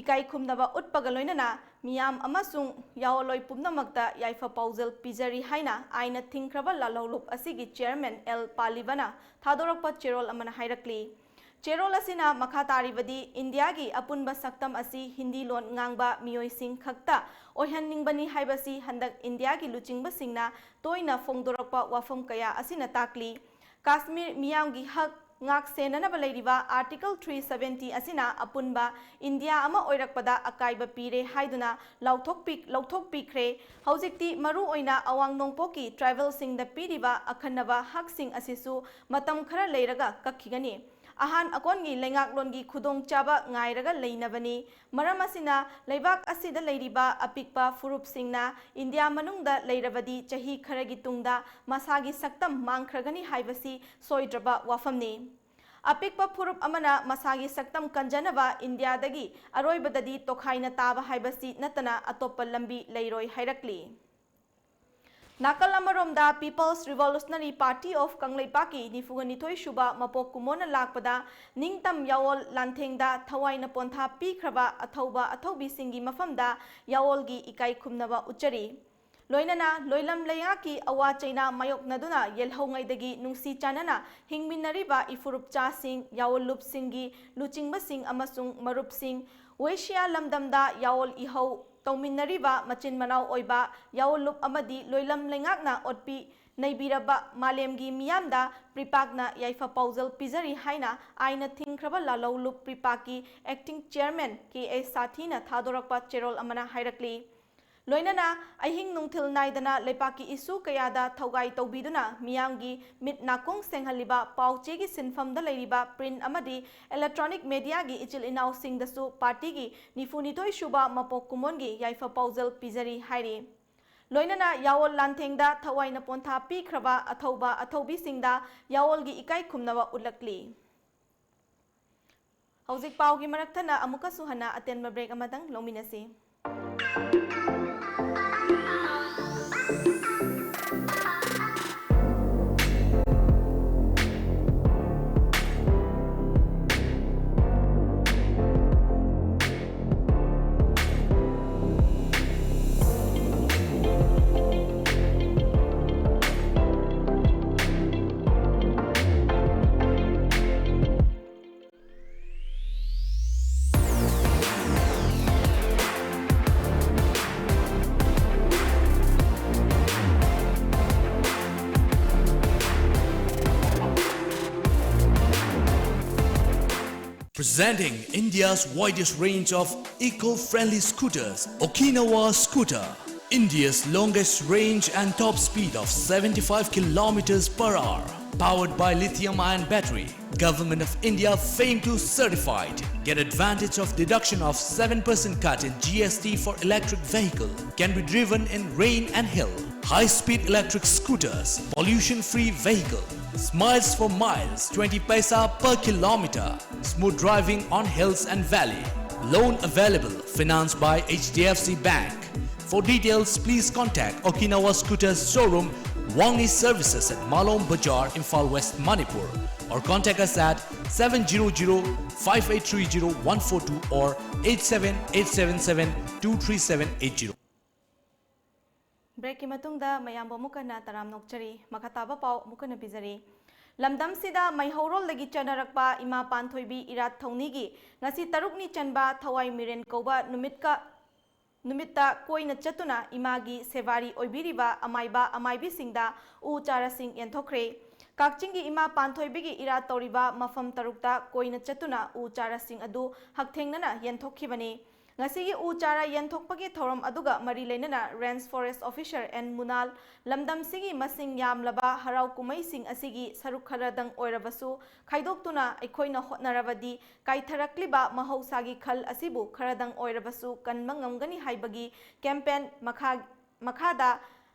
ꯏꯀꯥꯏ ꯈꯨꯝꯅꯕ ꯎꯠꯄꯒ ꯂꯣꯏꯅꯅ ꯃꯤꯌꯥꯝ ꯑꯃꯁꯨꯡ ꯌꯥꯑꯣꯜꯂꯣꯏ ꯄꯨꯝꯅꯃꯛꯇ ꯌꯥꯏꯐ ꯄꯥꯎꯖꯦꯜ ꯄꯤꯖꯔꯤ ꯍꯥꯏꯅ ꯑꯥꯏꯟꯅ ꯊꯤꯡꯈ꯭ꯔꯕ ꯂꯥꯜꯍꯧꯂꯨꯞ ꯑꯁꯤꯒꯤ chairman L ꯄꯥꯂꯤꯕꯅ ꯊꯥꯗꯣꯔꯛꯄ ꯆꯦꯔꯣꯜ ꯑꯃꯅ ꯍꯥꯏꯔꯛꯂꯤ꯫ ꯆꯦꯔꯣꯜ ꯑꯁꯤꯅ ꯃꯈꯥ ꯇꯥꯔꯤꯕꯗꯤ, ꯏꯟꯗꯤꯌꯥꯒꯤ ꯑꯄꯨꯟꯕ ꯁꯛꯇꯝ ꯑꯁꯤ ꯍꯤꯟꯗꯤ ꯂꯣꯟ ꯉꯥꯡꯕ ꯃꯤꯑꯣꯏꯁꯤꯡ ꯈꯛꯇ ꯑꯣꯏꯍꯟꯅꯤꯡꯕꯅꯤ ꯍꯥꯏꯕꯁꯤ ꯍꯟꯗꯛ ꯏꯟꯗꯤꯌꯥꯒꯤ ꯂꯨꯆꯤꯡꯕꯁꯤꯡꯅ ꯇꯣꯏꯅ ꯐꯣꯡꯗꯣꯔꯛꯄ ꯋꯥꯐꯝ ꯀꯌꯥ ꯑꯁꯤꯅ ꯇꯥꯛꯂꯤ꯫ ꯀꯥꯁꯃꯤꯔ ꯃꯤꯌꯥꯝꯒꯤ ꯍꯛ ꯉꯥꯛ ꯁꯦꯟꯅꯅꯕ ꯂꯩꯔꯤꯕ Article three seventy ꯑꯁꯤꯅ ꯑꯄꯨꯟꯕ ꯏꯟꯗꯤꯌꯥ ꯑꯃ ꯑꯣꯏꯔꯛꯄꯗ ꯑꯀꯥꯏꯕ ꯄꯤꯔꯦ ꯍꯥꯏꯗꯨꯅ ꯂꯥꯎꯊꯣꯛꯄꯤ-, ꯂꯧꯊꯣꯛꯄꯤꯈ꯭ꯔꯦ꯫ ꯍꯧꯖꯤꯛꯇꯤ ꯃꯔꯨ ꯑꯣꯏꯅ ꯑꯋꯥꯡ ꯅꯣꯡꯄꯣꯛꯀꯤ tribalꯁꯤꯡꯗ ꯄꯤꯔꯤꯕ ꯑꯈꯟꯅꯕ ꯍꯛꯁꯤꯡ ꯑꯁꯤꯁꯨ ꯃꯇꯝ ꯈꯔ ꯂꯩꯔꯒ ꯀꯛꯈꯤꯒꯅꯤ꯫ ꯑꯍꯥꯟ ꯑꯀꯣꯟꯒꯤ ꯂꯩꯉꯥꯛꯂꯣꯟꯒꯤ ꯈꯨꯗꯣꯡꯆꯥꯕ ꯉꯥꯏꯔꯒ ꯂꯩꯅꯕꯅꯤ꯫ ꯃꯔꯝ ꯑꯁꯤꯅ ꯂꯩꯕꯥꯛ ꯑꯁꯤꯗ ꯂꯩꯔꯤꯕ ꯑꯄꯤꯛꯄ ꯐꯨꯔꯨꯞꯁꯤꯡꯅ ꯏꯟꯗꯤꯌꯥ ꯃꯅꯨꯡꯗ ꯂꯩꯔꯕꯗꯤ ꯆꯍꯤ ꯈꯔꯒꯤ ꯇꯨꯡꯗ ꯃꯁꯥꯒꯤ ꯁꯛꯇꯝ ꯃꯥꯡꯈ꯭ꯔꯒꯅꯤ ꯍꯥꯏꯕꯁꯤ ꯁꯣꯏꯗ꯭ꯔꯕ ꯋꯥꯐꯝꯅꯤ꯫ ꯑꯄꯤꯛꯄ ꯐꯨꯔꯨꯞ ꯑꯃꯅ ꯃꯁꯥꯒꯤ ꯁꯛꯇꯝ ꯀꯟꯖꯅꯕ ꯏꯟꯗꯤꯌꯥꯗꯒꯤ ꯑꯔꯣꯏꯕꯗꯗꯤ ꯇꯣꯈꯥꯏꯅ ꯇꯥꯕ ꯍꯥꯏꯕꯁꯤ ꯅꯠꯇꯅ ꯑꯇꯣꯞꯄ ꯂꯝꯕꯤ ꯂꯩꯔꯣꯏ ꯍꯥꯏꯔꯛꯂꯤ꯫ ꯅꯥꯀꯜ ꯑꯃꯔꯣꯝꯗ People's Revolutionary Party of ꯀꯪꯂꯩꯄꯥꯛꯀꯤ ꯅꯤꯐꯨꯒ ꯅꯤꯊꯣꯏ ꯁꯨꯕ ꯃꯄꯣꯛ ꯀꯨꯝꯑꯣꯟꯅ ꯂꯥꯛꯄꯗ ꯅꯤꯡꯇꯝ ꯌꯥꯑꯣꯜ ꯂꯥꯟꯊꯦꯡꯗ ꯊꯋꯥꯏꯅ ꯄꯣꯟꯊꯥ ꯄꯤꯈ꯭ꯔꯕ ꯑꯊꯧꯕ ꯑꯊꯧꯕꯤꯁꯤꯡꯒꯤ ꯃꯐꯝꯗ ꯌꯥꯑꯣꯜꯒꯤ ꯏꯀꯥꯏ ꯈꯨꯝꯅꯕ ꯎꯠꯆꯔꯤ꯫ ꯂꯣꯏꯅꯅ ꯂꯣꯏꯂꯝ ꯂꯩꯉꯥꯛꯀꯤ ꯑꯋꯥ ꯆꯩꯅꯥ ꯃꯥꯌꯣꯛꯅꯗꯨꯅ ꯌꯦꯜꯍꯧꯉꯩꯗꯒꯤ ꯅꯨꯡꯁꯤ ꯆꯥꯟꯅꯅ ꯍꯤꯡꯃꯤꯟꯅꯔꯤꯕ ꯏꯐꯨꯔꯨꯞꯆꯥꯁꯤꯡ, ꯌꯥꯑꯣꯜ ꯂꯨꯞꯁꯤꯡꯒꯤ ꯂꯨꯆꯤꯡꯕꯁꯤꯡ ꯑꯃꯁꯨꯡ ꯃꯔꯨꯞꯁꯤꯡ, ꯋꯦꯁꯤꯌꯥ ꯂꯝꯗꯝꯗ ꯌꯥꯑꯣꯜ ꯏꯍꯧ ꯇꯧꯃꯤꯟꯅꯔꯤꯕ ꯃꯆꯤꯟ ꯃꯅꯥꯎ ꯑꯣꯏꯕ ꯌꯥꯑꯣꯜ ꯂꯨꯞ ꯑꯃꯗꯤ ꯂꯣꯏꯂꯝ ꯂꯩꯉꯥꯛꯅ ꯑꯣꯠꯄꯤ ꯅꯩꯕꯤꯔꯕ ꯃꯥꯂꯦꯝꯒꯤ ꯃꯤꯌꯥꯝꯗ ꯄ꯭ꯔꯤꯄꯥꯛꯅ ꯌꯥꯏꯐ ꯄꯥꯎꯖꯦꯜ ꯄꯤꯖꯔꯤ ꯍꯥꯏꯅ ꯑꯥꯏꯟꯅ ꯊꯤꯡꯈ꯭ꯔꯕ ꯂꯥꯂꯧ ꯂꯨꯞ ꯄ꯭ꯔꯤꯄꯥꯛꯀꯤ acting chairman ꯀꯦ ꯑꯦꯁ ꯁꯥꯊꯤꯅ ꯊꯥꯗꯣꯔꯛꯄ ꯆꯦꯔꯣꯜ ꯑꯃꯅ ꯍꯥꯏꯔꯛꯂꯤ꯫ ꯂꯣꯏꯅꯅ ꯑꯍꯤꯡ ꯅꯨꯡꯊꯤꯜ ꯅꯥꯏꯗꯅ ꯂꯩꯄꯥꯛꯀꯤ ꯏꯁꯨ ꯀꯌꯥꯗ ꯊꯧꯒꯥꯏ ꯇꯧꯕꯤꯗꯨꯅ ꯃꯤꯌꯥꯝꯒꯤ ꯃꯤꯠ ꯅꯥꯀꯣꯡ ꯁꯦꯡꯍꯜꯂꯤꯕ ꯄꯥꯎ ꯆꯦꯒꯤ ꯁꯤꯟꯐꯝꯗ ꯂꯩꯔꯤꯕ print ꯑꯃꯗꯤ electronic mediaꯒꯤ ꯏꯆꯤꯜ ꯏꯅꯥꯎꯁꯤꯡꯗꯁꯨ ꯄꯥꯔꯇꯤꯒꯤ ꯅꯤꯐꯨꯅꯤꯊꯣꯏ ꯁꯨꯕ ꯃꯄꯣꯛ ꯀꯨꯝꯑꯣꯟꯒꯤ ꯌꯥꯏꯐ ꯄꯥꯎꯖꯦꯜ ꯄꯤꯖꯔꯤ ꯍꯥꯏꯔꯤ꯫ ꯂꯣꯏꯅꯅ ꯌꯥꯑꯣꯜ ꯂꯥꯟꯊꯦꯡꯗ ꯊꯋꯥꯏꯅ ꯄꯣꯟꯊꯥ ꯄꯤꯈ꯭ꯔꯕ ꯑꯊꯧꯕ ꯑꯊꯧꯕꯤꯁꯤꯡꯗ ꯌꯥꯑꯣꯜꯒꯤ ꯏꯀꯥꯏ ꯈꯨꯝꯅꯕ ꯎꯠꯂꯛꯂꯤ꯫ ꯍꯧꯖꯤꯛ ꯄꯥꯎꯒꯤ ꯃꯔꯛ ꯊꯠꯅ ꯑꯃꯨꯛꯀꯁꯨ ꯍꯟꯅ ꯑꯇꯦꯟꯕ break ꯑꯃꯇꯪ ꯂꯧꯃꯤꯟꯅꯁꯤ꯫ Presenting India's widest range of eco-friendly scooters, Okinawa Scooter. India's longest range and top speed of seventy-five kilometers per hour. Powered by lithium-ion battery. Government of India FAME two certified. Get advantage of deduction of seven percent cut in G S T for electric vehicle. Can be driven in rain and hill. High-speed electric scooters, pollution-free vehicle. Smiles for miles, twenty paisa per kilometer. Smooth driving on hills and valley. Loan available, financed by H D F C Bank. For details, please contact Okinawa Scooters showroom, Wang E Services at Malom Bazar, Imphal West, Manipur, or contact us at seven zero zero five eight three zero one four two or eight seven eight seven seven two three seven eight zero. ꯕ꯭ꯔꯦꯛꯀꯤ ꯃꯇꯨꯡꯗ ꯃꯌꯥꯝꯕꯨ ꯑꯃꯨꯛ ꯍꯟꯅ ꯇꯔꯥꯝꯅ ꯑꯣꯛꯆꯔꯤ꯫ ꯃꯈꯥ ꯇꯥꯕ ꯄꯥꯎ ꯑꯃꯨꯛ ꯍꯟꯅ ꯄꯤꯖꯔꯤ꯫ ꯂꯝꯗꯝꯁꯤꯗ ꯃꯩꯍꯧꯔꯣꯜꯗꯒꯤ ꯆꯠꯅꯔꯛꯄ ꯏꯃꯥ ꯄꯥꯟꯊꯣꯏꯕꯤ ꯏꯔꯥꯠ ꯊꯧꯅꯤꯒꯤ ꯉꯁꯤ ꯇꯔꯨꯛꯅꯤ ꯆꯟꯕ ꯊꯋꯥꯏ ꯃꯤꯔꯦꯟ ꯀꯧꯕ ꯅꯨꯃꯤꯠꯀ ꯅꯨꯃꯤꯠꯇ ꯀꯣꯏꯅ ꯆꯠꯇꯨꯅ ꯏꯃꯥꯒꯤ ꯁꯦꯕꯥꯔꯤ ꯑꯣꯏꯕꯤꯔꯤꯕ ꯑꯃꯥꯏꯕ ꯑꯃꯥꯏꯕꯤꯁꯤꯡꯗ ꯎ ꯆꯥꯔꯥꯁꯤꯡ ꯌꯦꯟꯊꯣꯛꯈ꯭ꯔꯦ꯫ ꯀꯛꯆꯤꯡꯒꯤ ꯏꯃꯥ ꯄꯥꯟꯊꯣꯏꯕꯤꯒꯤ ꯏꯔꯥꯠ ꯇꯧꯔꯤꯕ ꯃꯐꯝ ꯇꯔꯨꯛꯇ ꯀꯣꯏꯅ ꯆꯠꯇꯨꯅ ꯎ ꯆꯥꯔꯥꯁꯤꯡ ꯑꯗꯨ ꯍꯛꯊꯦꯡꯅꯅ ꯌꯦꯟꯊꯣꯛꯈꯤꯕꯅꯤ꯫ ꯉꯁꯤꯒꯤ ꯎ ꯆꯥꯔꯥ ꯌꯦꯟꯊꯣꯛꯄꯒꯤ ꯊꯧꯔꯝ ꯑꯗꯨꯒ ꯃꯔꯤ ꯂꯩꯅꯅ Range Forest Officer N ꯃꯨꯅꯥꯜ, ꯂꯝꯗꯝꯁꯤꯒꯤ ꯃꯁꯤꯡ ꯌꯥꯝꯂꯕ ꯍꯔꯥꯎ ꯀꯨꯝꯍꯩꯁꯤꯡ ꯑꯁꯤꯒꯤ ꯁꯔꯨꯛ ꯈꯔꯗꯪ ꯑꯣꯏꯔꯕꯁꯨ ꯈꯥꯏꯗꯣꯛꯇꯨꯅ ꯑꯩꯈꯣꯏꯅ ꯍꯣꯠꯅꯔꯕꯗꯤ ꯀꯥꯏꯊꯔꯛꯂꯤꯕ ꯃꯍꯧꯁꯥꯒꯤ ꯈꯜ ꯑꯁꯤꯕꯨ ꯈꯔꯗꯪ ꯑꯣꯏꯔꯕꯁꯨ ꯀꯟꯕ ꯉꯝꯒꯅꯤ ꯍꯥꯏꯕꯒꯤ campaign ꯃꯈꯥ-, ꯃꯈꯥꯗ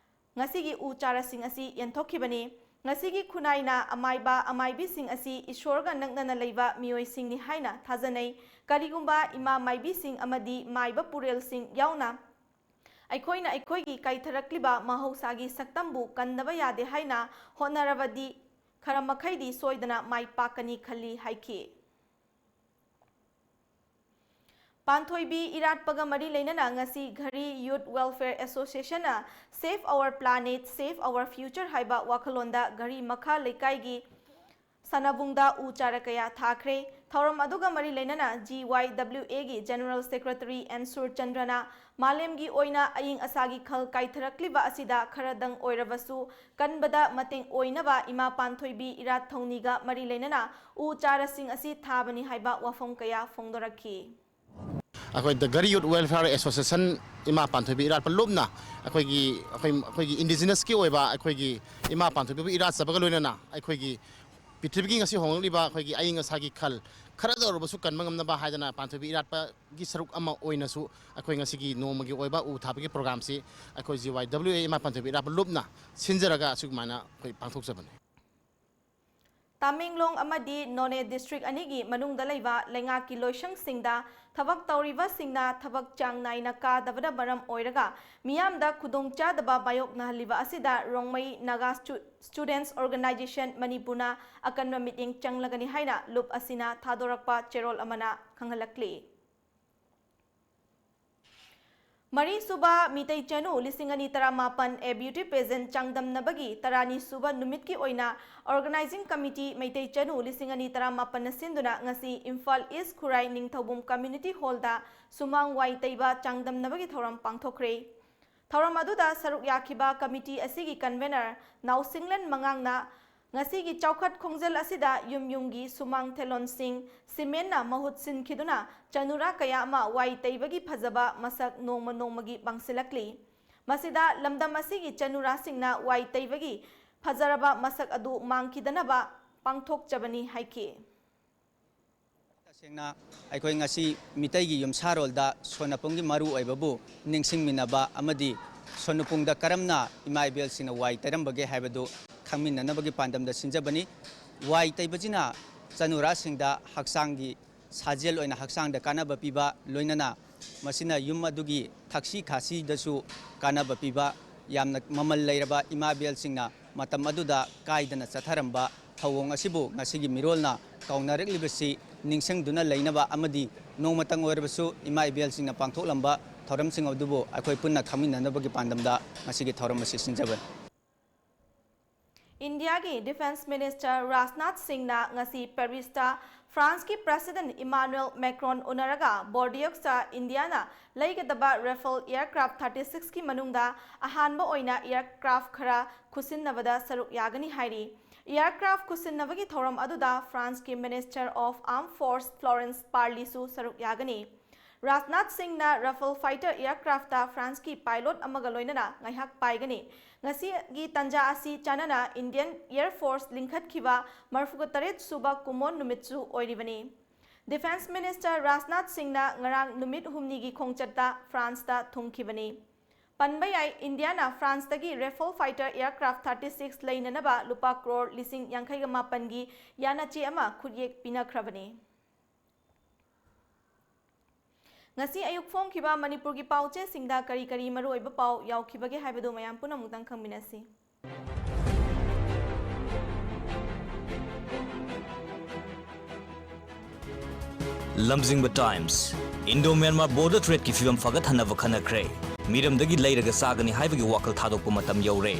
ꯉꯁꯤꯒꯤ ꯎ ꯆꯥꯔꯥꯁꯤꯡ ꯑꯁꯤ ꯌꯦꯟꯊꯣꯛꯈꯤꯕꯅꯤ꯫ ꯉꯁꯤꯒꯤ ꯈꯨꯟꯅꯥꯏꯅ ꯑꯃꯥꯏꯕ ꯑꯃꯥꯏꯕꯤꯁꯤꯡ ꯑꯁꯤ ꯏꯁꯣꯔꯒ ꯅꯛꯅꯅ ꯂꯩꯕ ꯃꯤꯑꯣꯏꯁꯤꯡꯅꯤ ꯍꯥꯏꯅ ꯊꯥꯖꯅꯩ꯫ ꯀꯔꯤꯒꯨꯝꯕ ꯏꯃꯥ ꯃꯥꯏꯕꯤꯁꯤꯡ ꯑꯃꯗꯤ ꯃꯥꯏꯕ ꯄꯨꯔꯦꯜꯁꯤꯡ ꯌꯥꯎꯅ ꯑꯩꯈꯣꯏꯅ ꯑꯩꯈꯣꯏꯒꯤ ꯀꯥꯏꯊꯔꯛꯂꯤꯕ ꯃꯍꯧꯁꯥꯒꯤ ꯁꯛꯇꯝꯕꯨ ꯀꯟꯗꯕ ꯌꯥꯗꯦ ꯍꯥꯏꯅ ꯍꯣꯠꯅꯔꯕꯗꯤ ꯈꯔ ꯃꯈꯩꯗꯤ ꯁꯣꯏꯗꯅ ꯃꯥꯏ ꯄꯥꯛꯀꯅꯤ ꯈꯜꯂꯤ ꯍꯥꯏꯈꯤ꯫ ꯄꯥꯟꯊꯣꯏꯕꯤ ꯏꯔꯥꯠꯄꯒ ꯃꯔꯤ ꯂꯩꯅꯅ ꯉꯁꯤ ꯘꯔꯤ Youth Welfare Associationꯅ Save Our Planet, Save Our Future ꯍꯥꯏꯕ ꯋꯥꯈꯜꯂꯣꯟꯗ ꯘꯔꯤ ꯃꯈꯥ ꯂꯩꯀꯥꯏꯒꯤ ꯁꯥꯟꯅꯕꯨꯡꯗ ꯎ ꯆꯥꯔꯥ ꯀꯌꯥ ꯊꯥꯈ꯭ꯔꯦ꯫ ꯊꯧꯔꯝ ꯑꯗꯨꯒ ꯃꯔꯤ ꯂꯩꯅꯅ G Y W Aꯒꯤ General Secretary N ꯁꯨꯔꯆꯟꯗ꯭ꯔꯅ ꯃꯥꯂꯦꯝꯒꯤ ꯑꯣꯏꯅ ꯑꯏꯪ ꯑꯁꯥꯒꯤ ꯈꯜ ꯀꯥꯏꯊꯔꯛꯂꯤꯕ ꯑꯁꯤꯗ ꯈꯔꯗꯪ ꯑꯣꯏꯔꯕꯁꯨ ꯀꯟꯕꯗ ꯃꯇꯦꯡ ꯑꯣꯏꯅꯕ ꯏꯃꯥ ꯄꯥꯟꯊꯣꯏꯕꯤ ꯏꯔꯥꯠ ꯊꯧꯅꯤꯒ ꯃꯔꯤ ꯂꯩꯅꯅ ꯎ ꯆꯥꯔꯥꯁꯤꯡ ꯑꯁꯤ ꯊꯥꯕꯅꯤ ꯍꯥꯏꯕ ꯋꯥꯐꯝ ꯀꯌꯥ ꯐꯣꯡꯗꯣꯔꯛꯈꯤ꯫ ꯑꯩꯈꯣꯏ The Gari Youth Welfare Association ꯏꯃꯥ ꯄꯥꯟꯊꯣꯏꯕꯤ ꯏꯔꯥꯠꯄ ꯂꯨꯞꯅ ꯑꯩꯈꯣꯏꯒꯤ, ꯑꯩꯈꯣꯏ, ꯑꯩꯈꯣꯏꯒꯤ indigenousꯀꯤ ꯑꯣꯏꯕ ꯑꯩꯈꯣꯏꯒꯤ ꯏꯃꯥ ꯄꯥꯟꯊꯣꯏꯕꯤꯕꯨ ꯏꯔꯥꯠꯆꯕꯒ ꯂꯣꯏꯅꯅ ꯑꯩꯈꯣꯏꯒꯤ ꯄ꯭ꯔꯤꯊꯤꯕꯤꯒꯤ ꯉꯁꯤ ꯍꯣꯡꯂꯛꯂꯤꯕ ꯑꯩꯈꯣꯏꯒꯤ ꯑꯏꯪ ꯑꯁꯥꯒꯤ ꯈꯜ ꯈꯔꯗ ꯑꯣꯏꯔꯕꯁꯨ ꯀꯟꯕ ꯉꯝꯅꯕ ꯍꯥꯏꯗꯅ ꯄꯥꯟꯊꯣꯏꯕꯤ ꯏꯔꯥꯠꯄꯒꯤ ꯁꯔꯨꯛ ꯑꯃ ꯑꯣꯏꯅꯁꯨ ꯑꯩꯈꯣꯏ ꯉꯁꯤꯒꯤ ꯅꯣꯡꯃꯒꯤ ꯑꯣꯏꯕ ꯎ ꯊꯥꯕꯒꯤ programꯁꯤ ꯑꯩꯈꯣꯏ G Y W A ꯏꯃꯥ ꯄꯥꯟꯊꯣꯏꯕꯤ ꯏꯔꯥꯠꯄ ꯂꯨꯞꯅ ꯁꯤꯟꯖꯔꯒ ꯑꯁꯨꯃꯥꯏꯅ ꯑꯩꯈꯣꯏ ꯄꯥꯡꯊꯣꯛꯆꯕꯅꯤ꯫ ꯇꯥꯃꯦꯡꯂꯣꯡ ꯑꯃꯗꯤ ꯅꯣꯅꯦ district ꯑꯅꯤꯒꯤ ꯃꯅꯨꯡꯗ ꯂꯩꯕ ꯂꯩꯉꯥꯛꯀꯤ ꯂꯣꯏꯁꯪꯁꯤꯡꯗ ꯊꯕꯛ ꯇꯧꯔꯤꯕꯁꯤꯡꯅ ꯊꯕꯛ ꯆꯥꯡ ꯅꯥꯏꯅ ꯀꯥꯗꯕꯅ ꯃꯔꯝ ꯑꯣꯏꯔꯒ ꯃꯤꯌꯥꯝꯗ ꯈꯨꯗꯣꯡꯆꯥꯗꯕ ꯃꯥꯌꯣꯛꯅꯍꯜꯂꯤꯕ ꯑꯁꯤꯗ Rongmei Naga stew-, Students Organisation ꯃꯅꯤꯄꯨꯔꯅ ꯑꯀꯟꯕ ꯃꯤꯠꯌꯦꯡ ꯆꯪꯂꯒꯅꯤ ꯍꯥꯏꯅ ꯂꯨꯞ ꯑꯁꯤꯅ ꯊꯥꯗꯣꯔꯛꯄ ꯆꯦꯔꯣꯜ ꯑꯃꯅ ꯈꯪꯍꯜꯂꯛꯂꯤ꯫ ꯃꯔꯤꯁꯨꯕ ꯃꯤꯇꯩ ꯆꯅꯨ ꯂꯤꯁꯤꯡ ꯑꯅꯤ ꯇꯔꯥꯃꯥꯄꯟ A Beauty Pageant ꯆꯥꯡꯗꯝꯅꯕꯒꯤ ꯇꯔꯥꯅꯤ ꯁꯨꯕ ꯅꯨꯃꯤꯠꯀꯤ ꯑꯣꯏꯅ Organizing Committee ꯃꯩꯇꯩ ꯆꯅꯨ ꯂꯤꯁꯤꯡ ꯑꯅꯤ ꯇꯔꯥꯃꯥꯄꯟꯅ ꯁꯤꯟꯗꯨꯅ ꯉꯁꯤ ꯏꯝꯐꯥꯜ ꯏꯁ ꯈꯨꯔꯥꯏ ꯅꯤꯡꯊꯧꯕꯨꯝ Community Hall ꯗ ꯁꯨꯃꯥꯡ ꯋꯥꯏ ꯇꯩꯕ ꯆꯥꯡꯗꯝꯅꯕꯒꯤ ꯊꯧꯔꯝ ꯄꯥꯡꯊꯣꯛꯈ꯭ꯔꯦ꯫ ꯊꯧꯔꯝ ꯑꯗꯨꯗ ꯁꯔꯨꯛ ꯌꯥꯈꯤꯕ committee ꯑꯁꯤꯒꯤ convener ꯅꯥꯎꯁꯤꯡꯂꯟ ꯃꯉꯥꯡꯅ ꯉꯁꯤꯒꯤ ꯆꯥꯎꯈꯠ ꯈꯣꯡꯖꯦꯜ ꯑꯁꯤꯗ ꯌꯨꯝ ꯌꯨꯝꯒꯤ ꯁꯨꯃꯥꯡ ꯊꯦꯂꯣꯟꯁꯤꯡ ꯁꯤꯃꯦꯟꯅ ꯃꯍꯨꯠ ꯁꯤꯟꯈꯤꯗꯨꯅ ꯆꯅꯨꯔꯥ ꯀꯌꯥ ꯑꯃ ꯋꯥꯏ ꯇꯩꯕꯒꯤ ꯐꯖꯕ ꯃꯁꯛ ꯅꯣꯡꯃ ꯅꯣꯡꯃꯒꯤ ꯃꯥꯡꯁꯤꯜꯂꯛꯂꯤ꯫ ꯃꯁꯤꯗ ꯂꯝꯗꯝ ꯑꯁꯤꯒꯤ ꯆꯅꯨꯔꯥꯁꯤꯡꯅ ꯋꯥꯏ ꯇꯩꯕꯒꯤ ꯐꯖꯔꯕ ꯃꯁꯛ ꯑꯗꯨ ꯃꯥꯡꯈꯤꯗꯅꯕ ꯄꯥꯡꯊꯣꯛꯆꯕꯅꯤ ꯍꯥꯏꯈꯤ꯫ ꯇꯁꯦꯡꯅ ꯑꯩꯈꯣꯏ ꯉꯁꯤ ꯃꯤꯇꯩꯒꯤ ꯌꯨꯝꯁꯥꯔꯣꯜꯗ ꯁꯣꯟꯅꯄꯨꯡꯒꯤ ꯃꯔꯨ ꯑꯣꯏꯕꯕꯨ ꯅꯤꯡꯁꯤꯡꯃꯤꯟꯅꯕ ꯑꯃꯗꯤ ꯁꯣꯟꯅꯄꯨꯡꯗ ꯀꯔꯝꯅ ꯏꯃꯥ ꯏꯕꯦꯜꯁꯤꯡꯅ ꯋꯥꯏ ꯇꯩꯔꯝꯕꯒꯦ ꯍꯥꯏꯕꯗꯨ ꯈꯪꯃꯤꯟꯅꯅꯕꯒꯤ ꯄꯥꯟꯗꯝꯗ ꯁꯤꯟꯖꯕꯅꯤ꯫ ꯋꯥꯏ ꯇꯩꯕꯁꯤꯅ ꯆꯅꯨꯔꯥꯁꯤꯡꯗ ꯍꯛꯆꯥꯡꯒꯤ ꯁꯥꯖꯦꯜ ꯑꯣꯏꯅ ꯍꯛꯆꯥꯡꯗ ꯀꯥꯟꯅꯕ ꯄꯤꯕ, ꯂꯣꯏꯅꯅ ꯃꯁꯤꯅ ꯌꯨꯝ ꯑꯗꯨꯒꯤ ꯊꯛꯁꯤ ꯈꯥꯁꯤꯗꯁꯨ ꯀꯥꯟꯅꯕ ꯄꯤꯕ, ꯌꯥꯝꯅ ꯃꯃꯜ ꯂꯩꯔꯕ ꯏꯃꯥ ꯏꯕꯦꯜꯁꯤꯡꯅ ꯃꯇꯝ ꯑꯗꯨꯗ ꯀꯥꯏꯗꯅ ꯆꯠꯊꯔꯝꯕ ꯊꯧꯑꯣꯡ ꯑꯁꯤꯕꯨ ꯉꯁꯤꯒꯤ ꯃꯤꯔꯣꯜꯅ ꯀꯥꯎꯅꯔꯛꯂꯤꯕꯁꯤ ꯅꯤꯡꯁꯤꯡꯗꯨꯅ ꯂꯩꯅꯕ ꯑꯃꯗꯤ ꯅꯣꯡꯃꯇꯪ ꯑꯣꯏꯔꯕꯁꯨ ꯏꯃꯥ ꯏꯕꯦꯜꯁꯤꯡꯅ ꯄꯥꯡꯊꯣꯛꯂꯝꯕ ꯊꯧꯔꯝꯁꯤꯡ ꯑꯗꯨꯕꯨ ꯑꯩꯈꯣꯏ ꯄꯨꯟꯅ ꯈꯪꯃꯤꯟꯅꯅꯕꯒꯤ ꯄꯥꯟꯗꯝꯗ ꯉꯁꯤꯒꯤ ꯊꯧꯔꯝ ꯑꯁꯤ ꯁꯤꯟꯖꯕꯅꯤ꯫ ꯏꯟꯗꯤꯌꯥꯒꯤ Defence Minister ꯔꯥꯖꯅꯥꯊ ꯁꯤꯡꯅ ꯉꯁꯤ ꯄꯦꯔꯤꯁꯇ ꯐ꯭ꯔꯥꯟꯁꯀꯤ President Emmanuel Macron ꯎꯅꯔꯒ ꯕꯣꯔꯗꯤꯌꯣꯛꯁꯇ ꯏꯟꯗꯤꯌꯥꯅ ꯂꯩꯒꯗꯕ Rafale aircraft thirty six ꯀꯤ ꯃꯅꯨꯡꯗ ꯑꯍꯥꯟꯕ ꯑꯣꯏꯅ aircraft ꯈꯔ ꯈꯨꯠꯁꯤꯟꯅꯕꯗ ꯁꯔꯨꯛ ꯌꯥꯒꯅꯤ ꯍꯥꯏꯔꯤ꯫ Aircraft ꯈꯨꯠꯁꯤꯟꯅꯕꯒꯤ ꯊꯧꯔꯝ ꯑꯗꯨꯗ ꯐ꯭ꯔꯥꯟꯁꯀꯤ Minister of Armed Force Florence Parlyꯁꯨ ꯁꯔꯨꯛ ꯌꯥꯒꯅꯤ꯫ ꯔꯥꯖꯅꯥꯊ ꯁꯤꯡꯅ Rafale fighter aircraftꯇ ꯐ꯭ꯔꯥꯟꯁꯀꯤ pilot ꯑꯃꯒ ꯂꯣꯏꯅꯅ ꯉꯥꯏꯍꯥꯛ ꯄꯥꯏꯒꯅꯤ꯫ ꯉꯁꯤꯒꯤ ꯇꯥꯟꯖꯥ ꯑꯁꯤ ꯆꯥꯟꯅꯅ Indian Air Force ꯂꯤꯡꯈꯠꯈꯤꯕ ꯃꯔꯐꯨꯒ ꯇꯔꯦꯠ ꯁꯨꯕ ꯀꯨꯃꯣꯟ ꯅꯨꯃꯤꯠꯁꯨ ꯑꯣꯏꯔꯤꯕꯅꯤ꯫ Defence Minister ꯔꯥꯖꯅꯥꯊ ꯁꯤꯡꯅ ꯉꯔꯥꯡ ꯅꯨꯃꯤꯠ ꯍꯨꯝꯅꯤꯒꯤ ꯈꯣꯡꯆꯠꯇ ꯐ꯭ꯔꯥꯟꯁꯇ ꯊꯨꯡꯈꯤꯕꯅꯤ꯫ ꯄꯟꯕ ꯌꯥꯏ, ꯏꯟꯗꯤꯌꯥꯅ ꯐ꯭ꯔꯥꯟꯁꯇꯒꯤ Rafale fighter aircraft thirty six ꯂꯩꯅꯅꯕ ꯂꯨꯄꯥ ꯀ꯭ꯔꯣꯔ ꯂꯤꯁꯤꯡ ꯌꯥꯡꯈꯩꯒ ꯃꯥꯄꯟꯒꯤ ꯌꯥꯅꯆꯦ ꯑꯃ ꯈꯨꯠꯌꯦꯛ ꯄꯤꯅꯈ꯭ꯔꯕꯅꯤ꯫ ꯉꯁꯤ ꯑꯌꯨꯛ ꯐꯣꯡꯈꯤꯕ ꯃꯅꯤꯄꯨꯔꯒꯤ ꯄꯥꯎ ꯆꯦꯁꯤꯡꯗ ꯀꯔꯤ ꯀꯔꯤ ꯃꯔꯨꯑꯣꯏꯕ ꯄꯥꯎ ꯌꯥꯎꯈꯤꯕꯒꯦ ꯍꯥꯏꯕꯗꯨ ꯃꯌꯥꯝ ꯄꯨꯟꯅ ꯑꯃꯨꯛꯇꯪ ꯈꯪꯃꯤꯟꯅꯁꯤ꯫ ꯂꯝꯖꯤꯡꯕ Times, Indo-Myanmar border trade ꯀꯤ ꯐꯤꯚꯝ ꯐꯒꯠꯍꯟꯅꯕ ꯈꯟꯅꯈ꯭ꯔꯦ꯫ ꯃꯤꯔꯝꯗꯒꯤ ꯂꯩꯔꯒ ꯆꯥꯒꯅꯤ ꯍꯥꯏꯕꯒꯤ ꯋꯥꯈꯜ ꯊꯥꯗꯣꯛꯄ ꯃꯇꯝ ꯌꯧꯔꯦ꯫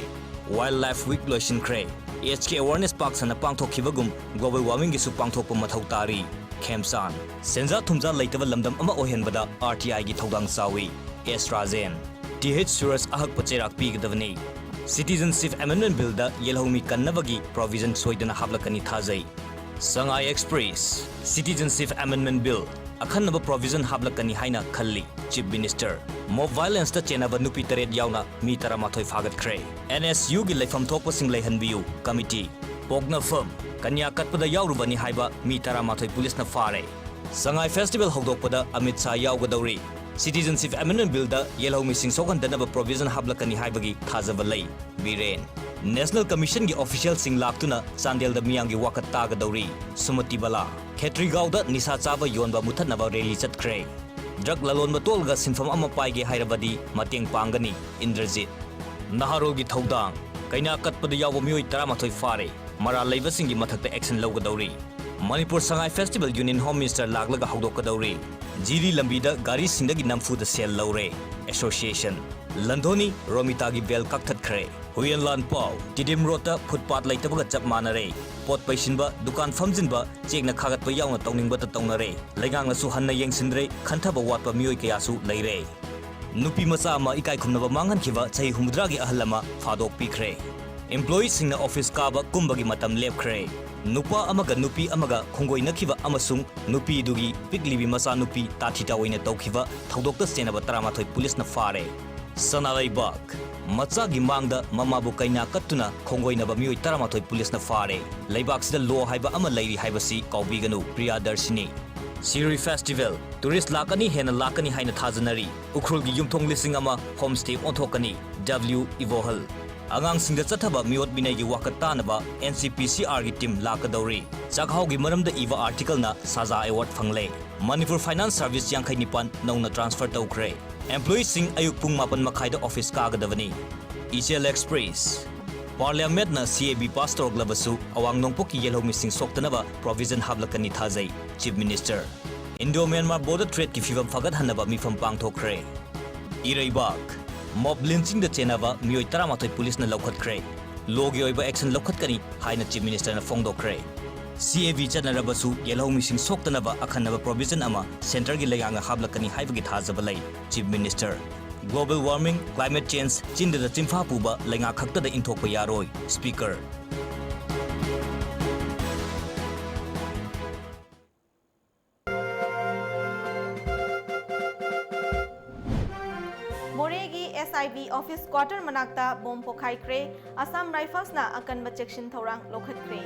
Wildlife Week ꯂꯣꯏꯁꯤꯟꯈ꯭ꯔꯦ꯫ AIDS ꯀꯤ awareness ꯄꯥꯛ ꯁꯟꯅ ꯄꯥꯡꯊꯣꯛꯈꯤꯕꯒꯨꯝ global warming ꯒꯤꯁꯨ ꯄꯥꯡꯊꯣꯛꯄ ꯃꯊꯧ ꯇꯥꯔꯤ꯫ ꯈꯦꯝꯆꯥꯟ꯫ ꯁꯦꯟꯖꯥ ꯊꯨꯝꯖꯥ ꯂꯩꯇꯕ ꯂꯝꯗꯝ ꯑꯃ ꯑꯣꯏꯍꯟꯕꯗ R T I ꯒꯤ ꯊꯧꯗꯥꯡ ꯆꯥꯎꯏ꯫ S ꯔꯥꯖꯦꯟ꯫ Th ꯁꯨꯔꯖ ꯑꯍꯛꯄ ꯆꯩꯔꯥꯛ ꯄꯤꯒꯗꯕꯅꯤ꯫ Citizenship Amendment Bill ꯗ ꯌꯦꯜꯍꯧꯃꯤ ꯀꯟꯅꯕꯒꯤ provision ꯁꯣꯏꯗꯅ ꯍꯥꯞꯂꯛꯀꯅꯤ ꯊꯥꯖꯩ꯫ Sangai Express꯫ Citizenship Amendment Bill ꯑꯈꯟꯅꯕ provision ꯍꯥꯞꯂꯛꯀꯅꯤ ꯍꯥꯏꯅ ꯈꯜꯂꯤ꯫ Chief Minister꯫ Mob violence ꯇ ꯆꯦꯟꯅꯕ ꯅꯨꯄꯤ ꯇꯔꯦꯠ ꯌꯥꯎꯅ ꯃꯤ ꯇꯔꯥꯃꯥꯊꯣꯏ ꯐꯥꯒꯠꯈ꯭ꯔꯦ꯫ N S U ꯒꯤ ꯂꯩꯐꯝ ꯊꯣꯛꯄꯁꯤꯡ ꯂꯩꯍꯟꯕꯤꯌꯨ committee꯫ ꯄꯣꯛꯅꯐꯝ꯫ ꯀꯟꯌꯥ ꯀꯠꯄꯗ ꯌꯥꯎꯔꯨꯕꯅꯤ ꯍꯥꯏꯕ ꯃꯤ ꯇꯔꯥꯃꯥꯊꯣꯏ ꯄꯨꯂꯤꯁꯅ ꯐꯥꯔꯦ꯫ ꯁꯉꯥꯏ festival ꯍꯧꯗꯣꯛꯄꯗ Amit Shah ꯌꯥꯎꯒꯗꯧꯔꯤ꯫ Citizenship Amendment Bill ꯗ ꯌꯦꯜꯍꯧꯃꯤꯁꯤꯡ ꯁꯣꯛꯍꯟꯗꯅꯕ provision ꯍꯥꯞꯂꯛꯀꯅꯤ ꯍꯥꯏꯕꯒꯤ ꯊꯥꯖꯕ ꯂꯩ꯫ ꯕꯤꯔꯦꯟ꯫ National Commission ꯒꯤ official ꯁꯤꯡ ꯂꯥꯛꯇꯨꯅ ꯆꯥꯟꯗꯦꯜꯗ ꯃꯤꯌꯥꯝꯒꯤ ꯋꯥꯀꯠ ꯇꯥꯒꯗꯧꯔꯤ꯫ ꯁꯨꯃꯇꯤ ꯕꯂꯥ꯫ ꯈꯦꯇ꯭ꯔꯤꯒꯥꯎꯗ ꯅꯤꯁꯥ ꯆꯥꯕ ꯌꯣꯟꯕ ꯃꯨꯊꯠꯅꯕ rally ꯆꯠꯈ꯭ꯔꯦ꯫ Drug ꯂꯂꯣꯟꯕ ꯇꯣꯛꯂꯒ ꯁꯤꯟꯐꯝ ꯑꯃ ꯄꯥꯏꯒꯦ ꯍꯥꯏꯔꯕꯗꯤ ꯃꯇꯦꯡ ꯄꯥꯡꯒꯅꯤ, ꯏꯟꯗ꯭ꯔꯖꯤꯠ꯫ ꯅꯍꯥꯔꯣꯜꯒꯤ ꯊꯧꯗꯥꯡ꯫ ꯀꯩꯅꯥ ꯀꯠꯄꯗ ꯌꯥꯎꯕ ꯃꯤꯑꯣꯏ ꯇꯔꯥꯃꯥꯊꯣꯏ ꯐꯥꯔꯦ꯫ ꯃꯔꯥꯜ ꯂꯩꯕꯁꯤꯡꯒꯤ ꯃꯊꯛꯇ action ꯂꯧꯒꯗꯧꯔꯤ꯫ Manipur Sangai festival Union Home Minister ꯂꯥꯛꯂꯒ ꯍꯧꯗꯣꯛꯀꯗꯧꯔꯤ꯫ ꯖꯤꯔꯤ ꯂꯝꯕꯤꯗ ꯒꯥꯔꯤꯁꯤꯡꯗꯒꯤ ꯅꯝꯐꯨꯗ ꯁꯦꯜ ꯂꯧꯔꯦ꯫ Association꯫ ꯂꯟꯙꯣꯅꯤ ꯔꯣꯃꯤꯇꯥꯒꯤ bail ꯀꯛꯊꯠꯈ꯭ꯔꯦ꯫ ꯍꯨꯌꯦꯟ ꯂꯥꯟꯄꯥꯎ꯫ ꯇꯤꯗꯤꯝ ꯔꯣꯗꯇ footpath ꯂꯩꯇꯕꯒ ꯆꯞ ꯃꯥꯟꯅꯔꯦ꯫ ꯄꯣꯠ ꯄꯩꯁꯤꯟꯕ, ꯗꯨꯀꯥꯟ ꯐꯝꯖꯤꯟꯕ, ꯆꯦꯛꯅ ꯈꯥꯒꯠꯄ ꯌꯥꯎꯅ ꯇꯧꯅꯤꯡꯕꯇ ꯇꯧꯅꯔꯦ꯫ ꯂꯩꯉꯥꯛꯅꯁꯨ ꯍꯟꯅ ꯌꯦꯡꯁꯤꯟꯗ꯭ꯔꯦ, ꯈꯟꯊꯕ ꯋꯥꯠꯄ ꯃꯤꯑꯣꯏ ꯀꯌꯥꯁꯨ ꯂꯩꯔꯦ꯫ ꯅꯨꯄꯤ ꯃꯆꯥ ꯑꯃ ꯏꯀꯥꯏ ꯈꯨꯝꯅꯕ ꯃꯥꯡꯍꯟꯈꯤꯕ ꯆꯍꯤ ꯍꯨꯝꯐꯨꯇꯔꯥꯒꯤ ꯑꯍꯜ ꯑꯃ ꯐꯥꯗꯣꯛꯄꯤꯈ꯭ꯔꯦ꯫ Employee ꯁꯤꯡꯅ office ꯀꯥꯕ ꯀꯨꯝꯕꯒꯤ ꯃꯇꯝ ꯂꯦꯞꯈ꯭ꯔꯦ꯫ ꯅꯨꯄꯥ ꯑꯃꯒ ꯅꯨꯄꯤ ꯑꯃꯒ ꯈꯣꯡꯒꯣꯏꯅꯈꯤꯕ ꯑꯃꯁꯨꯡ ꯅꯨꯄꯤꯗꯨꯒꯤ ꯄꯤꯛꯂꯤꯕꯤ ꯃꯆꯥꯅꯨꯄꯤ ꯇꯥꯊꯤ ꯇꯥꯑꯣꯏꯅ ꯇꯧꯈꯤꯕ ꯊꯧꯗꯣꯛꯇ ꯆꯦꯟꯅꯕ ꯇꯔꯥꯃꯥꯊꯣꯏ ꯄꯨꯂꯤꯁꯅ ꯐꯥꯔꯦ꯫ ꯁꯅꯥ ꯂꯩꯕꯥꯛ꯫ ꯃꯆꯥꯒꯤ ꯃꯥꯡꯗ ꯃꯃꯥꯕꯨ ꯀꯩꯅꯥ ꯀꯠꯇꯨꯅ ꯈꯣꯡꯒꯣꯏꯅꯕ ꯃꯤꯑꯣꯏ ꯇꯔꯥꯃꯥꯊꯣꯏ ꯄꯨꯂꯤꯁꯅ ꯐꯥꯔꯦ꯫ ꯂꯩꯕꯥꯛꯁꯤꯗ law ꯍꯥꯏꯕ ꯑꯃ ꯂꯩꯔꯤ ꯍꯥꯏꯕꯁꯤ ꯀꯥꯎꯕꯤꯒꯅꯨ, ꯄ꯭ꯔꯤꯌꯥꯗꯔꯁꯤꯅꯤ꯫ ꯁꯤꯔꯨꯏ festival꯫ Tourist ꯂꯥꯛ ꯑꯅꯤ ꯍꯦꯟꯅ ꯂꯥꯛꯀꯅꯤ ꯍꯥꯏꯅ ꯊꯥꯖꯅꯔꯤ꯫ ꯎꯈ꯭ꯔꯨꯜꯒꯤ ꯌꯨꯝꯊꯣꯡ ꯂꯤꯁꯤꯡ ꯑꯃ homestay ꯑꯣꯟꯊꯣꯛꯀꯅꯤ꯫ W ꯏꯕꯣꯍꯜ꯫ ꯑꯉꯥꯡꯁꯤꯡꯗ ꯆꯠꯊꯕ ꯃꯤꯑꯣꯠ ꯃꯤꯅꯩꯒꯤ ꯋꯥꯀꯠ ꯇꯥꯅꯕ N C P C R ꯒꯤ team ꯂꯥꯛꯀꯗꯧꯔꯤ꯫ ꯆꯥꯛꯍꯥꯎꯒꯤ ꯃꯔꯝꯗ ꯏꯕ article ꯅ ꯁꯥꯖꯥ award ꯐꯪꯂꯦ꯫ ꯃꯅꯤꯄꯨꯔ Finance Service ꯌꯥꯡꯈꯩ ꯅꯤꯄꯥꯟ ꯅꯧꯅ transfer ꯇꯧꯈ꯭ꯔꯦ꯫ Employee ꯁꯤꯡ ꯑꯌꯨꯛ ꯄꯨꯡ ꯃꯥꯄꯟ ꯃꯈꯥꯏꯗ office ꯀꯥꯒꯗꯕꯅꯤ꯫ ꯏꯆꯦꯜ Express꯫ Parliament ꯅ C A B pass ꯇꯧꯔꯛꯂꯕꯁꯨ ꯑꯋꯥꯡ ꯅꯣꯡꯄꯣꯛꯀꯤ ꯌꯦꯜꯍꯧꯃꯤꯁꯤꯡ ꯁꯣꯛꯇꯅꯕ provision ꯍꯥꯞꯂꯛꯀꯅꯤ ꯊꯥꯖꯩ, Chief Minister꯫ Indo-Myanmar border tradeꯀꯤ ꯐꯤꯚꯝ ꯐꯒꯠꯍꯟꯅꯕ ꯃꯤꯐꯝ ꯄꯥꯡꯊꯣꯛꯈ꯭ꯔꯦ꯫ ꯏꯔꯩꯕꯥꯛ, mob lynchingꯗ ꯆꯦꯟꯅꯕ ꯃꯤꯑꯣꯏ ꯇꯔꯥꯃꯥꯊꯣꯏ ꯄꯨꯂꯤꯁꯅ ꯂꯧꯈꯠꯈ꯭ꯔꯦ꯫ Lawꯒꯤ ꯑꯣꯏꯕ action ꯂꯧꯈꯠꯀꯅꯤ ꯍꯥꯏꯅ Chief Ministerꯅ ꯐꯣꯡꯗꯣꯛꯈ꯭ꯔꯦ꯫ CAB ꯆꯠꯅꯔꯕꯁꯨ ꯌꯦꯜꯍꯧꯃꯤꯁꯤꯡ ꯁꯣꯛꯇꯅꯕ ꯑꯈꯟꯅꯕ provision ꯑꯃ centreꯒꯤ ꯂꯩꯉꯥꯛꯅ ꯍꯥꯞꯂꯛꯀꯅꯤ ꯍꯥꯏꯕꯒꯤ ꯊꯥꯖꯕ ꯂꯩ꯫ Chief Minister, global warming, climate change ꯆꯤꯟꯗꯗ ꯆꯤꯟꯐꯥ ꯄꯨꯕ ꯂꯩꯉꯥꯛ ꯈꯛꯇꯗ ꯏꯟꯊꯣꯛꯄ ꯌꯥꯔꯣꯏ, Speaker꯫ ꯃꯣꯔꯦꯒꯤ SIB office quarter ꯃꯅꯥꯛꯇ bomb ꯄꯣꯈꯥꯏꯈ꯭ꯔꯦ꯫ Assam Riflesꯅ ꯑꯀꯟꯕ ꯆꯦꯛꯁꯤꯟ ꯊꯧꯔꯥꯡ ꯂꯧꯈꯠꯈ꯭ꯔꯦ꯫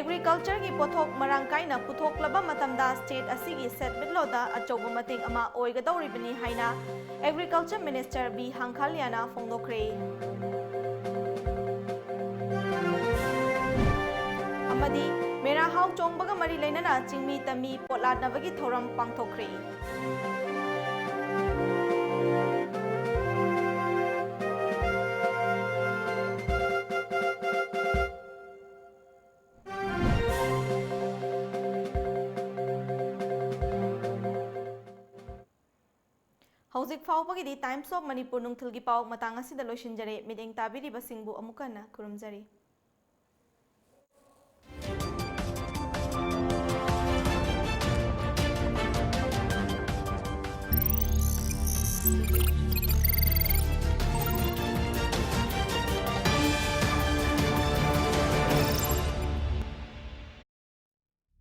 Agricultureꯒꯤ ꯄꯣꯠꯊꯣꯛ ꯃꯔꯥꯡ ꯀꯥꯏꯅ ꯄꯨꯊꯣꯛꯂꯕ ꯃꯇꯝꯗ state ꯑꯁꯤꯒꯤ ꯁꯦꯟꯃꯤꯠꯂꯣꯟꯗ ꯑꯆꯧꯕ ꯃꯇꯦꯡ ꯑꯃ ꯑꯣꯏꯒꯗꯧꯔꯤꯕꯅꯤ ꯍꯥꯏꯅ Agriculture Minister B ꯍꯥꯡꯈꯥꯂꯤꯌꯥꯅ ꯐꯣꯡꯗꯣꯛꯈ꯭ꯔꯦ꯫ ꯑꯃꯗꯤ ꯃꯦꯔꯥ ꯍꯥꯎ ꯆꯣꯡꯕꯒ ꯃꯔꯤ ꯂꯩꯅꯅ ꯆꯤꯡꯃꯤ ꯇꯝꯃꯤ ꯄꯣꯠꯂꯥꯠꯅꯕꯒꯤ ꯊꯧꯔꯝ ꯄꯥꯡꯊꯣꯛꯈ꯭ꯔꯦ꯫ ꯍꯧꯖꯤꯛ ꯐꯥꯎꯕꯒꯤꯗꯤ Times of Manipur ꯅꯨꯡꯊꯤꯜꯒꯤ ꯄꯥꯎ ꯃꯇꯥꯡ ꯑꯁꯤꯗ ꯂꯣꯏꯁꯤꯟꯖꯔꯦ꯫ ꯃꯤꯠꯌꯦꯡ ꯇꯥꯕꯤꯔꯤꯕꯁꯤꯡꯕꯨ ꯑꯃꯨꯛ ꯍꯟꯅ ꯈꯨꯔꯨꯝꯖꯔꯤ꯫